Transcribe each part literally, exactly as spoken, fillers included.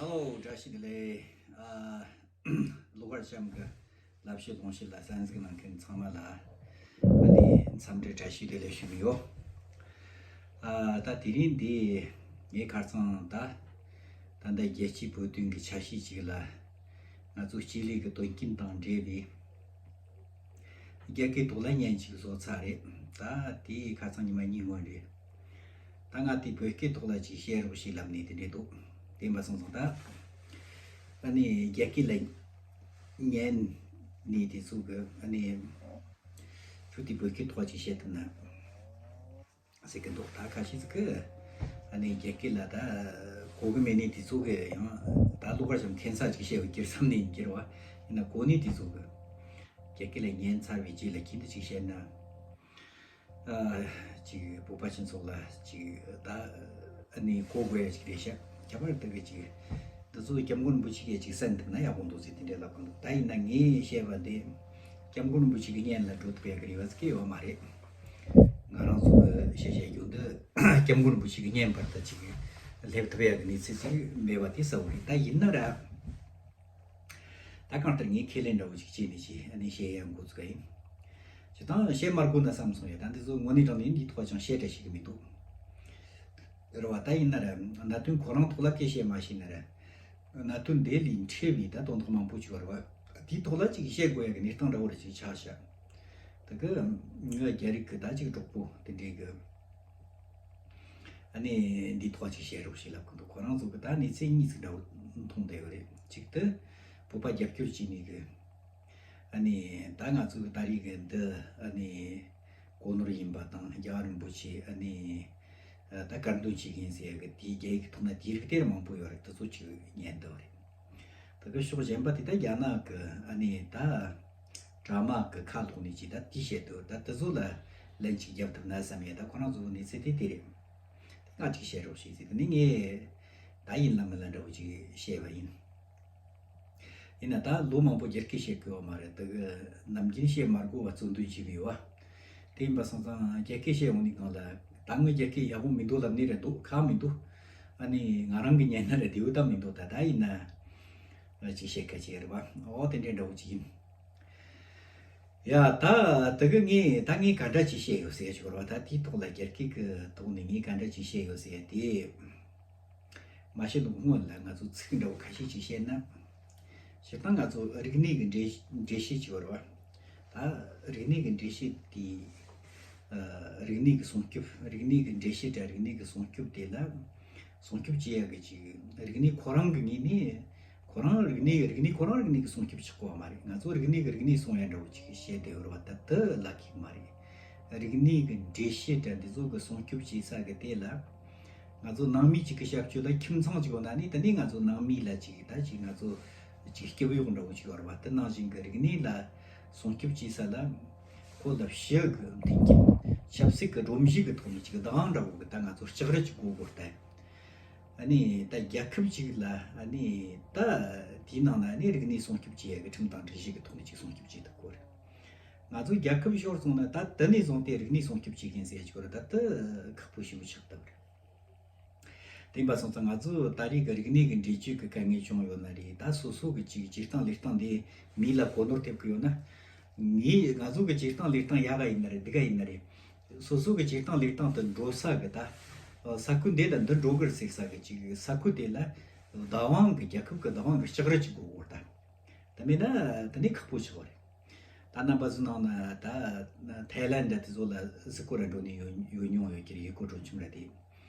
ཨོ། བཀྲ་ཤིས་བདེ་ལེགས། ཨ། ཀླུ་མཁར་བྱམས་ཀྱི་ལབ་བཤད་ལུང་བཤད་ལ་གསན་གཟིགས་གནང་མཁན་ཚང་མ་ལ་ཨ་ནི་འཚམས་འདྲི་བཀྲ་ཤིས་བདེ་ལེགས་ཞུ་གི་ཡོད། ཨ། ད་དེ་རིང་འདི་ངས་ཁ་རྩང་ད་ད་ལྟ་རྒྱལ་སྤྱིའི་བོད་དོན་གྱི་ཆ་ཤས་ཅིག་ལ་ང་ཚོ་སྤྱི་ལས་ཀྱི་དོན་རྐྱེན་དང་འབྲེལ་བའི་རྒྱ་སྐད་ཐོག་ལ་བརྙན་ཅིག་བཟོ་ཚར་རེད། ད་དེ་ཁ་སང་ཉི་མ་གཉིས་སྔོན་རེད། ད་ང་དེ་བོད་སྐད་ཐོག་ལ་ཅིག་བཤད་རོགས་ཞེས་ལབ་ནས་དེ་འདྲས་འདུག་དེ་མ་སོང་ཙང་ད་ཨ་ནི་རྒྱ་སྐད་ལ་ཉན་ནས་དེ་ཚོ་གི་ཨ་ནི་ཁྱོད་དེ་བོད་སྐད་ཐོག་ཅིག་བཤད་ཐུབ་ན་ཟེར་གི་འདུག་ད་ཁ་ཤས་ཟིག་གི་ཨ་ནི་རྒྱ་སྐད་ལ་ད་གོ་གི་མེད་ནས་དེ་ཚོ་གི་ཡང་ད་ཀླུ་མཁར་བྱམས་མཁྱེན་ས་ཅིག་བཤད་གི་ཁྱེར་བསམ་ནས་ཡིན་གྱི་རེད་བ། ཡིན་ན་གོ་ནས་དེ་ཚོ་གི་རྒྱ་སྐད་ལ་ཉན་ཚར་བའི་རྗེས་ལ་ཁྱེད་འདི་ཅིག་བཤད་ན། ཨ། ཅིག་བོད་པ་སྤྱི་ཚོགས་ལ་ཅིག་ད་ཨ་ནི་གོ་དགོས་ཡ་ཅིག་རེད་ཤག་ཁྱད་པར་དུ་གི་ཅིག་འདི་ཚོ་སྐྱབས་མགོན་རིན་པོ་ཆེ་གིས་ཅིག་གསན་ཐུབ་ན་ཡག་པོ་འདུག་ཟེར་དེ་འདྲའི་ལབ་གི་འདུག་ད་ཡིན་ན་ངས་བཤད་པ་འདི་སྐྱབས་མགོན་རིན་པོ་ཆེ་གི་སྙན་ལ་འགྲོ་ཐུབ་ཡ་གི་རེ་བ་ཟིག་གི་ཡོད་མ་རེད། ང་རང་ཚོ་གི་བཤད་བཤད་རྒྱུ་འདི་སྐྱབས་མགོན་རིན་པོ་ཆེ་གི་སྙན་བར་དུ་ཅིག་སླེབས་ཐུབ་ཡ་གི་གནས་ཚུལ་ཅིག་མེད་པ་དེ་གསལ་བོ་རེད། ད་ཡིན་ན་ར། ད་གང་ལྟར་ངས་ཁས་ལེན་འདྲ་བོ་ཅིག་བྱས་ནས་ཅིག་ཨ་ནི་བཤད་ཡ་འགོ་ཚུགས་ཡིན། སྤྱིར་བཏང་བཤད་མ་དགོས་ན་བསམ་སོང་ཡ། ད་འདི་ཚོ་དངོས་གནས་དྲང་གནས་འདིའི་ཐོག་ཅང་བཤད་བྲ་ཞིག་གི་མི་འདུག་རེད་བ། ད་ཡིན་ན་ར་གནད་དོན་ཁོ་རང་ཐོག་ལ་སྐད་བཤད་མ་ཤེས་ན་ར། གནད་དོན་དེ་ལས་འཕྲོས་པའི་ད་དོན་དག་མང་པོ་ཅིག་ཡོད་རེད་བ། དེའི་ཐོག་ལ་ཅིག་བཤད་དགོས་ཡ་གི་གནས་སྟངས་འདྲ་བོ་ར་ཅིག་ཆགས་ཤག་ད་གི་ངའི་རྒྱ་རིགས་གི་ད་ཅིག་གྲོགས་པོ་དེ་འདྲའི་གི་ཨ་ནི་འདི་ཐོག་ཅིག་བཤད་རོགས་ཞེས་ལབ་གི་འདུག་ཁོ་རང་ཚོ་གི་ད་གནས་ཚུལ་གཉིས་ཅིག་འདྲ་བོ་མཐོང་བསྡད་ཡོད་རེད། གཅིག་ཏུ་བོད་པ་རྒྱབ་སྐྱོར་བྱས་ནས་གི་ཨ་ནི་ད་ང་ཚོ་གི་ད་རེས་གི་འདི་ཨ་ནི་གོ་ནོར་ཡིན་པ་དང་རྒྱལ་བ་རིན་པོ་ཆེ་ཨ་ནི་ད་དཀར་འདོན་བྱེད་མཁན་ཟེར་ཡ་གི་དེའི་རྒྱ་ཡིག་ཐོག་ན་དེའི་རིགས་དེ་མང་པོ་ཡོད་རེད། དེ་ཚོ་ཅིག་ཉན་འདུག་རེད། ད་གི་ཕྱོགས་གཞན་པ་དེ་ད་རྒྱ་ནག་གི་ཨ་ནི་ད་དྲ་དམག་གི་ཁ་ལོག་ནས་ཅིག་ད་དེ་བཤད་འདུག་ད་དེ་ཚོ་ལ་ལན་ཅིག་རྒྱབ་ཐུབ་ན་བསམ་ཡས། ད་ཁོ་རང་ཚོ་གི་གནས་ཚུལ་དེ་དེ་རེད། དེ་ང་ཅིག་བཤད་རོགས་ཞེས་ཟེར་དེ་ནི་ངས་ད་ཡིན་ལ་མིན་ལ་འདྲ་བོ་ཅིག་བཤད་པ་ཡིན། ཡིན་ན་ད་ལོ་མང་པོ་རྒྱ་སྐད་བཤད་གི་ཡོད་མ་རེད། ད་གི་ནམ་རྒྱུན་བཤད་མ་དགོས་པ་རྩོད་འདོན་བྱེད་གི་ཡོད་བ། དེ་ཡིན་པ་སོང་ཙང་རྒྱ་སྐད་བཤད་འོང་ནི་གང་ལ་ད་ངའི་རྒྱ་སྐད་ཡག་པོ་མི་འདུག་ལབ་ནི་རེད་འདུག་ཁག་མི་འདུག་ཨ་ནི་ང་རང་གི་ཉན་ན་རེད་དེ་འུ་ད་མི་འདུག་ད་ད་ཡིན་ན་ཅིག་བཤད་ཁ་ཅིག་རེད་བ། ཨོ་དེ་འདྲའི་འདྲ་བོ་ཅིག་ཡིན། ཡ་ད་ད་གི་ངས་ད་ངས་ག་འདྲ་ཅིག་བཤད་ཡོད་ཟེར་ཞོར་བ་ད་དེའི་ཐོག་ལ་རྒྱ་སྐད་ཀྱི་ཐོག་ནས་ངས་ག་འདྲ་ཅིག་བཤད་ཡོད་ཟེར་དེ། མ་བཤད་ནོ་སྔོན་ལ་ང་ཚོ་ཚིག་འདྲ་བོ་ཁ་ཤས་ཅིག་བཤད་ན། སྤྱིར་བཏང་ང་ཚོ་རིག་གནས་ཀྱི་འགྲེལ་འགྲེལ་བཤད་ཅིག་ཡོད་རེད་བ། ད་རིག་གནས་ཀྱི་འགྲེལ་བཤད་དེ། ཨ། རིག་གནས་ཀྱི་སྲུང་སྐྱོབ། རིག་གནས་ཀྱི་འགྲེལ་བཤད་དང་རིག་གནས་ཀྱི་སྲུང་སྐྱོབ་དེ་ལ། སྲུང་སྐྱོབ་བྱེད་ཡག་གི་ཅིག་རིག་གནས་ཁོ་རང་གི་ངོས་ནས། ཁོ་རང་རིག་གནས་རིག་གནས་ཁོ་རང་རིག་གནས་ཀྱི་སྲུང་སྐྱོབ་ཆགས་གོ་བ་མ་རེད། ང་ཚོ་རིག་གནས་ཀྱི་རིག་གནས་སྲུང་ཡ་འདྲ་བོ་ཅིག་བཤད་བསྡད་ཡོད་རེད་བ། ད་དེ་ལ་ཁེག་མ་རེད། རིག་གནས་ཀྱི་འགྲེལ་བཤད་དང་འདི་ཚོ་གི་སྲུང་སྐྱོབ་བྱེད་ས་གི་དེ་ལ། ང་ཚོ་ནང་མི་གཅིག་གི་ཞབས་ཕྱི་ལ་ཁྱིམ་ཚང་གཅིག་ཡོད་ན་ནི་དེ་ནས་ང་ཚོ་ནང་མི་ལ་ཅིག་ད་ཅིག་ང་ཚོ་ཅིག་སྐྱོབ་གཡོག་འདྲ་བོ་ཅིག་ཡོད་རེད་བ། དེ་ནང་བཞིན་གྱི་རིག་གནས་ལ་སྲུང་སྐྱོབ་བྱེད་ས་ལ་ཁོ་ལ་ཕྱི་གི་མཐུན་རྐྱེན་ཆབ་སྲིད་ཀྱི་སྒྲོམ་གཞི་གི་ཐོག་ནས་ཅིག་བདག་དབང་འདྲ་བོ་གི་ད་ང་ཚོ་ལྕགས་རི་ཅིག་དགོས་དགོས་ད། ཨ་ནི་ད་རྒྱལ་ཁབ་ཅིག་ལ་ཨ་ནི་ད་དེའི་ནང་ན་ཨ་ནི་རིག་གནས་སྲུང་སྐྱོབ་བྱེད་ཡ་གི་ཁྲིམས་དང་སྒྲིག་གཞི་གི་ཐོག་ནས་ཅིག་སྲུང་སྐྱོབ་བྱེད་ཐུབ་དགོས་རེད། ང་ཚོ་རྒྱལ་ཁབ་ཤོར་སོང་ན་ད་དེ་ནས་བཟུང་སྟེ་རིག་གནས་སྲུང་སྐྱོབ་བྱེད་མཁན་ཟེར་ཡ་ཅིག་ཡོད་རེད། ད་དེ་ཁག་པོ་ཞེ་པོ་ཆགས་བསྡད་པ་རེད། དེ་ཡིན་པ་སོང་ཙང་ང་ཚོ་ད་རེས་ཀྱི་རིག་གནས་ཀྱི་འགྲེལ་བརྗོད་ཀྱི་དཀའ་ངལ་བྱུང་ཡོད་ན་རེད། ད་སོ་སོ་གི་ཅིག་བྱེད་སྟངས་ལས་སྟངས་འདི་མི་ལ་གོ་ནོར་ཐེབས་ཀྱི་ཡོད་ན། ངས་ང་ཚོ་གི་བྱེད་སྟངས་ལས་སྟངས་ཡག་ག་ཡིན་ན་རེད་སྡུག་ག་ཡིན་ན་རེད། སོ་སོ་གི་བྱེད་སྟངས་ལས་སྟངས་དེ་འགྲོ་ས་གི་ད་ས་ཁུལ་འདི་ལ་འདི་འགྲོ་གི་རེད་ཟེར་ས་གི་ཅིག་ས་ཁུལ་དེ་ལ་བདག་དབང་གི་རྒྱལ་ཁབ་གི་བདག་དབང་གི་ལྕགས་རི་ཅིག་དགོས་གོ་ད། དེ་མེད་ན་དེ་ནས་ཁག་པོ་ཆགས་པ་རེད། ད་རྣམ་པ་ཚོ་ནང་ན་ད་ཐའི་ལན་འདྲ་དེ་ཚོ་ལ་གཟིགས་སྐོར་ར་འགྲོ་ནས་ཡོད་ཡོད་མྱོང་ཡོད་ཀྱི་རེད། ཡུལ་སྐོར་སྤྲོ་འཆམ་ར་དེ།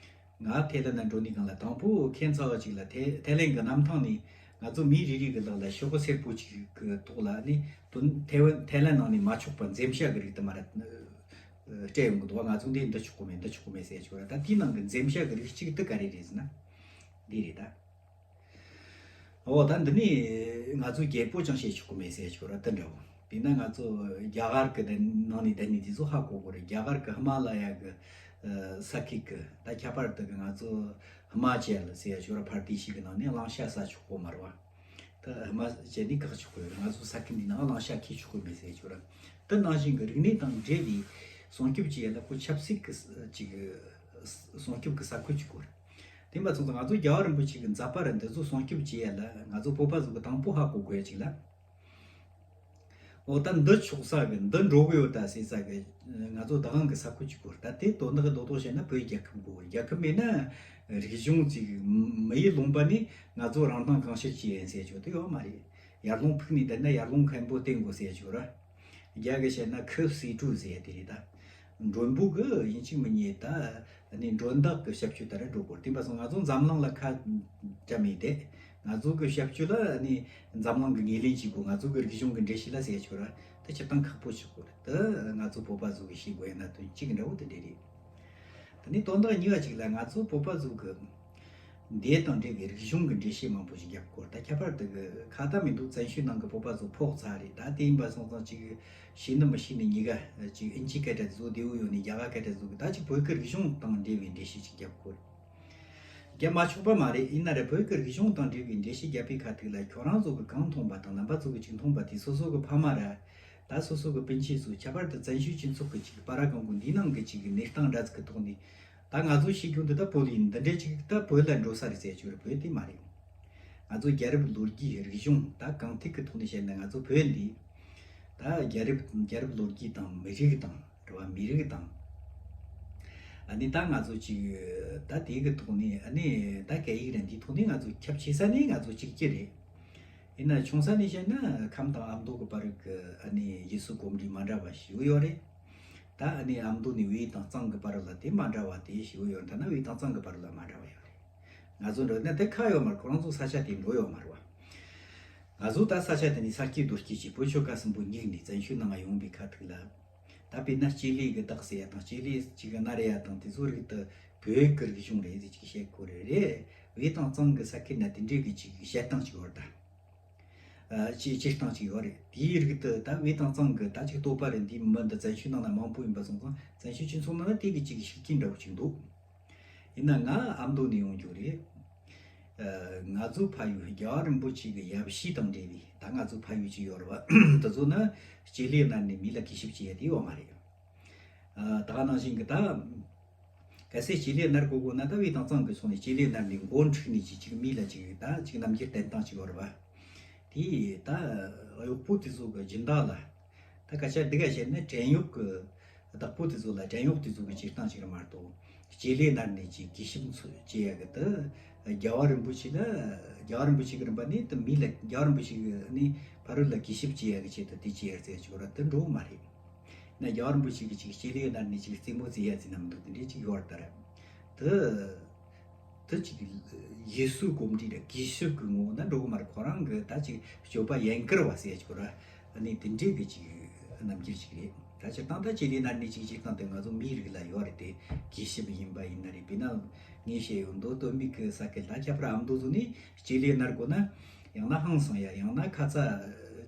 ང་ཐའི་ལན་ན་འགྲོ་ནས་གང་ལ་དང་པོ་ཁྱད་མཚར་བ་ཅིག་ལ་ཐའི་ཐའི་ལན་གྱི་གནམ་ཐང་ནས་ང་ཚོ་མི་རེ་རེ་གི་ལག་ལ་ཤོག་གུ་སེར་པོ་ཅིག་གི་ཐོག་ལ་ནི་དོན་ཐའི་ཝན་ཐའི་ལན་ནང་ནས་མ་ཆོག་པ་འཛེམ་བྱ་གི་རིགས་དུ་མ་ར་སྤྲད་ཡོང་གི་འདུག་ང་ཚོ་འདི་འདི་ཆོག་གི་མེད་འདི་ཆོག་གི་མེད་ཟེར་ཆོག་ར། ད་དེའི་ནང་གི་འཛེམ་བྱ་གི་རིགས་གཅིག་དེ་ག་རེ་རེད་ཟེར་ན་འདི་རེད་ད། འོ་ད་འདི་ནི་ང་ཚོ་རྒྱལ་པོ་ཅང་བཤད་ཆོག་གི་མེད་ཟེར་ཆོག་ར་དེ་འདྲ་བོ། དེས་ན་ང་ཚོ་རྒྱ་གར་གི་དེ་ནང་ནས་བསྡད་ནས་དེ་ཚོ་ཧ་གོ་གོ་རེད། རྒྱ་གར་གི་ཧི་མ་ལ་ཡ་གི་ས་ཁུལ་གི་ད་ཁྱད་པར་དུ་གི་ང་ཚོ་ཧི་མ་ཅལ་ཟེར་ཆོག་ར་ཕར་དེ་ཞིག་གི་ནང་ནས་གླང་ཤ་ཟ་ཆོག་གོ་མ་རེད་བ། ད་ཧི་མ་ཅལ་ནི་བཀག་ཆོག་གི་ཡོད་རེད། ང་ཚོ་ས་ཁུལ་འདི་ནང་གླང་ཤ་འཁྱེར་ཆོག་གི་མེད་ཟེར་ཆོག་ར། དེ་ནང་བཞིན་གི་རིག་གནས་དང་འབྲེལ་བའི་སྲུང་སྐྱོབ་བྱེད་ཡ་ལ་ཁོ་ཆབ་སྲིད་གི་ཅིག་སྲུང་སྐྱོབ་གི་ས་ཁུལ་ཅིག་དགོས་རེད། དེ་འབའ་ཚོང་ཚོང་ང་ཚོ་རྒྱལ་བ་རིན་པོ་ཆེ་གི་མཛད་པ་ར་འདི་ཚོ་སྲུང་སྐྱོབ་བྱེད་ཡ་ལ་ང་ཚོ་བོད་པ་ཚོ་གི་དང་པོ་ཧ་གོ་དགོས་ཡ་ཅིག་ལ། འོ་ད་འདི་ཆོག་ས་གི་འདི་འགྲོ་གི་ཡོད་ད་ཟེར་ས་གི་ང་ཚོ་ད་གང་གི་ས་ཁུལ་གཅིག་གོ་ད་དེ་དོན་དག་རྡོག་རྡོག་བཤད་ན་བོད་རྒྱལ་ཁབ་དགོས། རྒྱལ་ཁབ་མེད་ན་རིག་གཞུང་ཅིག་མི་ཡི་ལུང་པ་ནས་ང་ཚོ་རང་མདངས་གང་ཤར་བྱེད་ཡིན་ཟེར་ཆོག་དེ་ཡོད་མ་རེད། ཡར་ཀླུང་ཕུག་ནས་བསྡད་ན་ཡར་ཀླུང་མཁན་པོ་བསྟེན་དགོས་ཟེར་ཆོག་ར། རྒྱ་གི་བཤད་ན་ཁི་སི་ཀྲུའུ་ཟེར་དེ་རེད་ད། མགྲོན་པོ་གི་ཡིན་གཅིག་མིན་གཉིས་ད་ནི་མགྲོན་བདག་གི་ཞབས་ཞུ་ད་ར་འགྲོ་དགོས། དེ་འབའ་སོང་ང་ཚོ་འཛམ་གླིང་ལ་ཁ་བྲལ་མེད་དེ། ང་ཚོ་གི་ཞབས་ཞུ་ལ་ནི་འཛམ་གླིང་གི་ངོས་ལེན་བྱེད་དགོས། ང་ཚོ་གི་རིག་གཞུང་གི་འགྲེལ་བཤད་ལ་ཟེར་ཆོག་ར་ད་སྤྱིར་བཏང་ཁག་པོ་ཆགས་དགོས་རེད། ད་ང་ཚོ་བོད་པ་ཚོ་གི་ཤེས་དགོས་ཡ་གནད་དོན་གཅིག་འདྲ་བོ་དེ་འདྲ་རེད། ད་ནི་དོན་དག་གཉིས་པ་གཅིག་ལ་ང་ཚོ་བོད་པ་ཚོ་གི་འདས་དང་འབྲེལ་བའི་རིག་གཞུང་གི་འགྲེལ་བཤད་མང་པོ་ཞིག་བརྒྱབ་སྐོར་ད་ཁྱད་པར་དུ་གི་ཁ་ད་མི་འདུག་བཙན་བྱོལ་ནང་གི་བོད་པ་ཚོ་ཕོག་ཚར་རེད། ད་དེ་ཡིན་པ་སོང་ཙང་ཅིག་ཤེས་ནི་མི་ཤེས་ནི་གཉིས་ཀ་ཅིག་ཨིན་ཇི་སྐད་གྲགས་བཟོ་བདེ་བོ་ཡོད་ནི་རྒྱ་གར་སྐད་གྲགས་བཟོ་གི་ད་ཅིག་བོད་ཀྱི་རིག་གཞུང་དང་འབྲེལ་བའི་འགྲེལ་བཤད་ཅིག་བརྒྱབ་སྐོར། རྒྱབ་མ་ཆོག་པ་མ་རེད། ཡིན་ན་རེད་བོད་ཀྱི་རིག་གཞུང་དང་འབྲེལ་བའི་འགྲེལ་བཤད་བརྒྱབ་པའི་ཁ་ཐུག་ལ་ཁྱོད་རང་ཚོ་གི་གང་མཐོང་པ་དང་རྣམ་པ་ཚོ་གི་ཅིག་མཐོང་པ་དེ་སོ་སོ་གི་ཕ་མ་ར། ད་སོ་སོ་གི་སྤུན་མཆེད་ཚོ་ཁྱད་པར་དུ་བཙན་བྱོལ་སྤྱི་ཚོགས་ཀྱི་ཅིག་པར་སྒང་གི་འདི་ནང་གི་ཅིག་གནས་སྟངས་འདྲ་ཟིག་གི་ཐོག་ནས་ད་ང་ཚོ་ཤེས་རྒྱུ་འདི་ད་བོད་ལ་ཡིན། འདི་འདྲའི་ཅིག་ད་བོད་ལ་འགྲོ་ས་རེད་ཟེར་རྒྱུ་རེད། བོད་དེ་མ་རེད། ང་ཚོ་རྒྱལ་རབས་ལོ་རྒྱུས་རིག་གཞུང་ད་གང་ཐད་ཀྱི་ཐོག་ནས་བཤད་ན་ང་ཚོ་བོད་འདི་ད་རྒྱལ་རབས་རྒྱལ་རབས་ལོ་རྒྱུས་དང་མི་རིགས་དང་རེད་བ། མི་རིགས་དང་ཨ་ནི་ད་ང་ཚོ་ཅིག་ད་དེ་གི་ཐོག་ནས་ཨ་ནི་ད་སྐད་ཡིག་ར་འདིའི་ཐོག་ནས་ང་ཚོ་ཁྱབ་ཆེ་ས་ནས་ང་ཚོ་གཅིག་གྱུར་རེད། ཡིན་ན་ཆུང་ས་ནས་བཤད་ན་ཁམས་དང་ཨ་མདོ་གི་བར་གི་ཨ་ནི་ཡུལ་སྲོལ་གོམས་འདྲིས་མ་འདྲ་བ་ཞིག་ཡོད་རེད། ད་ཨ་ནི་ཨ་མདོ་ནས་དབུས་དང་གཙང་གི་བར་ལ་དེ་མ་འདྲ་བ་དེ་ཞིག་ཡོད། ད་ན་དབུས་དང་གཙང་གི་བར་ལ་མ་འདྲ་བ་ཡོད་རེད། ང་ཚོ་འགྲོ་ན་དེ་ཁ་ཡོད་མ་རེད། ཁོ་རང་ཚོ་ས་ཆ་དེ་འགྲོ་ཡོད་མ་རེད་བ། ང་ཚོ་ད་ས་ཆ་དེ་ནས་ས་སྐྱེས་རྡོ་སྐྱེས་ཀྱི་བོད་ཆོལ་ཁ་གསུམ་པོ་སྙིགས་ནས་བཙན་བྱོལ་ནང་ཡོང་པའི་ཁ་ཐུག་ལ། ད་དཔེར་ན་སྤྱི་ལེ་གི་རྟགས་ཟེར་ཡ་དང་སྤྱི་ལེ་གཅིག་གི་སྣར་ཡ་དང་དེ་ཚོ་རིགས་དུ་བོད་ཀྱི་རིག་གཞུང་རེད་ཟེར་ཅིག་བཤད་དགོས་རེད། རེད། དབུས་དང་གཙང་གི་ས་ཁུལ་ན་དེ་འདྲའི་གི་ཅིག་བཤད་སྟངས་ཅིག་ཡོད་རེད་ད། ཨ་ཅིག་བྱེད་སྟངས་ཅིག་ཡོད་རེད། དེའི་རིགས་དུ་ད་དབུས་དང་གཙང་གི་ད་ཅིག་བསྟོད་པ་རེད། འདིའི་མི་འདི་བཙན་བྱོལ་ནང་ན་མང་པོ་ཡིན་པ་སོང་ཙང་བཙན་བྱོལ་སྤྱི་ཚོགས་ནང་ན་དེ་གི་ཅིག་ཤུགས་རྐྱེན་འདྲ་བོ་ཅིག་འདུག་ཡིན་ན་ང་ཨ་མདོ་ནས་ཡོང་རྒྱུ་རེད། ཨ་ང་ཚོ་ཕ་ཡུལ་རྒྱལ་བ་རིན་པོ་ཆེ་གི་ཡབ་གཞིས་དང་འབྲེལ་བའི་ད་ང་ཚོ་ཕ་ཡུལ་ཅིག་ཡོད་རེད་བ། དེ་ཚོ་ནི་སྤྱི་ལེ་སྣར་ནས་མི་ལ་གུས་ཞབས་བྱེད་ཡ་དེ་ཡོད་མ་རེད། ཨ་ད་ག་ནང་བཞིན་གི་ད་གལ་སྲིད་སྤྱི་ལེ་སྣར་དགོས་དགོས་ན་ད་དབུས་དང་གཙང་གི་ཕྱོགས་ནས་སྤྱི་ལེ་སྣར་ནས་འགོ་འཁྲིད་ནས་ཅིག་ཅིག་མི་ལ་ཅིག་ད་ཅིག་རྣམ་འགྱུར་བསྟན་སྟངས་ཅིག་ཡོད་རེད་བ། དེ་ད་གཡོག་པོ་དེ་ཚོ་གི་སྦྱིན་བདག་ལ། ད་སྐད་ཆ་འདི་ག་བཤད་ན་བྲན་གཡོག་གི་བདག་པོ་དེ་ཚོ་ལ་བྲན་གཡོག་དེ་ཚོ་གི་བྱེད་སྟངས་ཅིག་རེད་མ་གཏོགས་སྤྱི་ལེ་སྣར་ནས་ཅིག་གུས་ཞབས་འཚོལ་བྱེད་ཡ་གི་དེ་རྒྱལ་བ་རིན་པོ་ཆེ་ལ་རྒྱལ་བ་རིན་པོ་ཆེ་གི་རིམ་པ་ནས་དེ་མི་ལ་རྒྱལ་བ་རིན་པོ་ཆེ་གི་ནི་ཕ་རོལ་ལ་གུས་ཞབས་བྱེད་ཡ་གི་ཆེད་དུ་དེ་བྱེད་ཡ་རྩེ་ཆོག་ར་དེ་འགྲོ་མ་རེད། ན་རྒྱལ་བ་རིན་པོ་ཆེ་གི་ཅིག་སྤྱི་ལེ་སྣར་ནས་ཅིག་རྩེད་མོ་རྩེ་ཡ་རྩེ་ན་མི་འདུག་དེ་འདྲའི་ཅིག་ཡོད་རེད་ད་ར། དེ། དེ་ཅིག་ཡུལ་སྲོལ་གོམས་འདྲིས་ར་གུས་ཞབས་ཀྱི་ངོ་བོ་ན་འགྲོ་གི་མ་རེད། ཁོ་རང་གི་ད་ཅིག་སྤྱོད་པ་ཡན་གར་བ་ཟེར་ཡ་ཅིག་ར་ཨ་ནི་དེ་འདྲའི་གི་ཅིག་རྣམ་འགྱུར་ཅིག་རེད། ད་སྤྱིར་བཏང་ད་སྤྱི་ལེ་སྣར་ནས་ཅིག་སྤྱིར་བཏང་དེ་ང་ཚོ་མིའི་རིགས་ལ་ཡོད་རེད་དེ་གུས་ཞབས་ཡིན་པ་ཡིན་ན་རེད། དཔེར་ན་ངས་བཤད་ཡོད་མདོ་སྟོད་སྨད་ཀྱི་ས་ཁུལ་ད་ཁྱད་པར་ཨ་མདོ་ཚོ་ནས་སྤྱི་ལེ་སྣར་དགོས་ན་ཡང་ན་ཧང་སང་ཡ་ཡང་ན་ཁ་ཚ་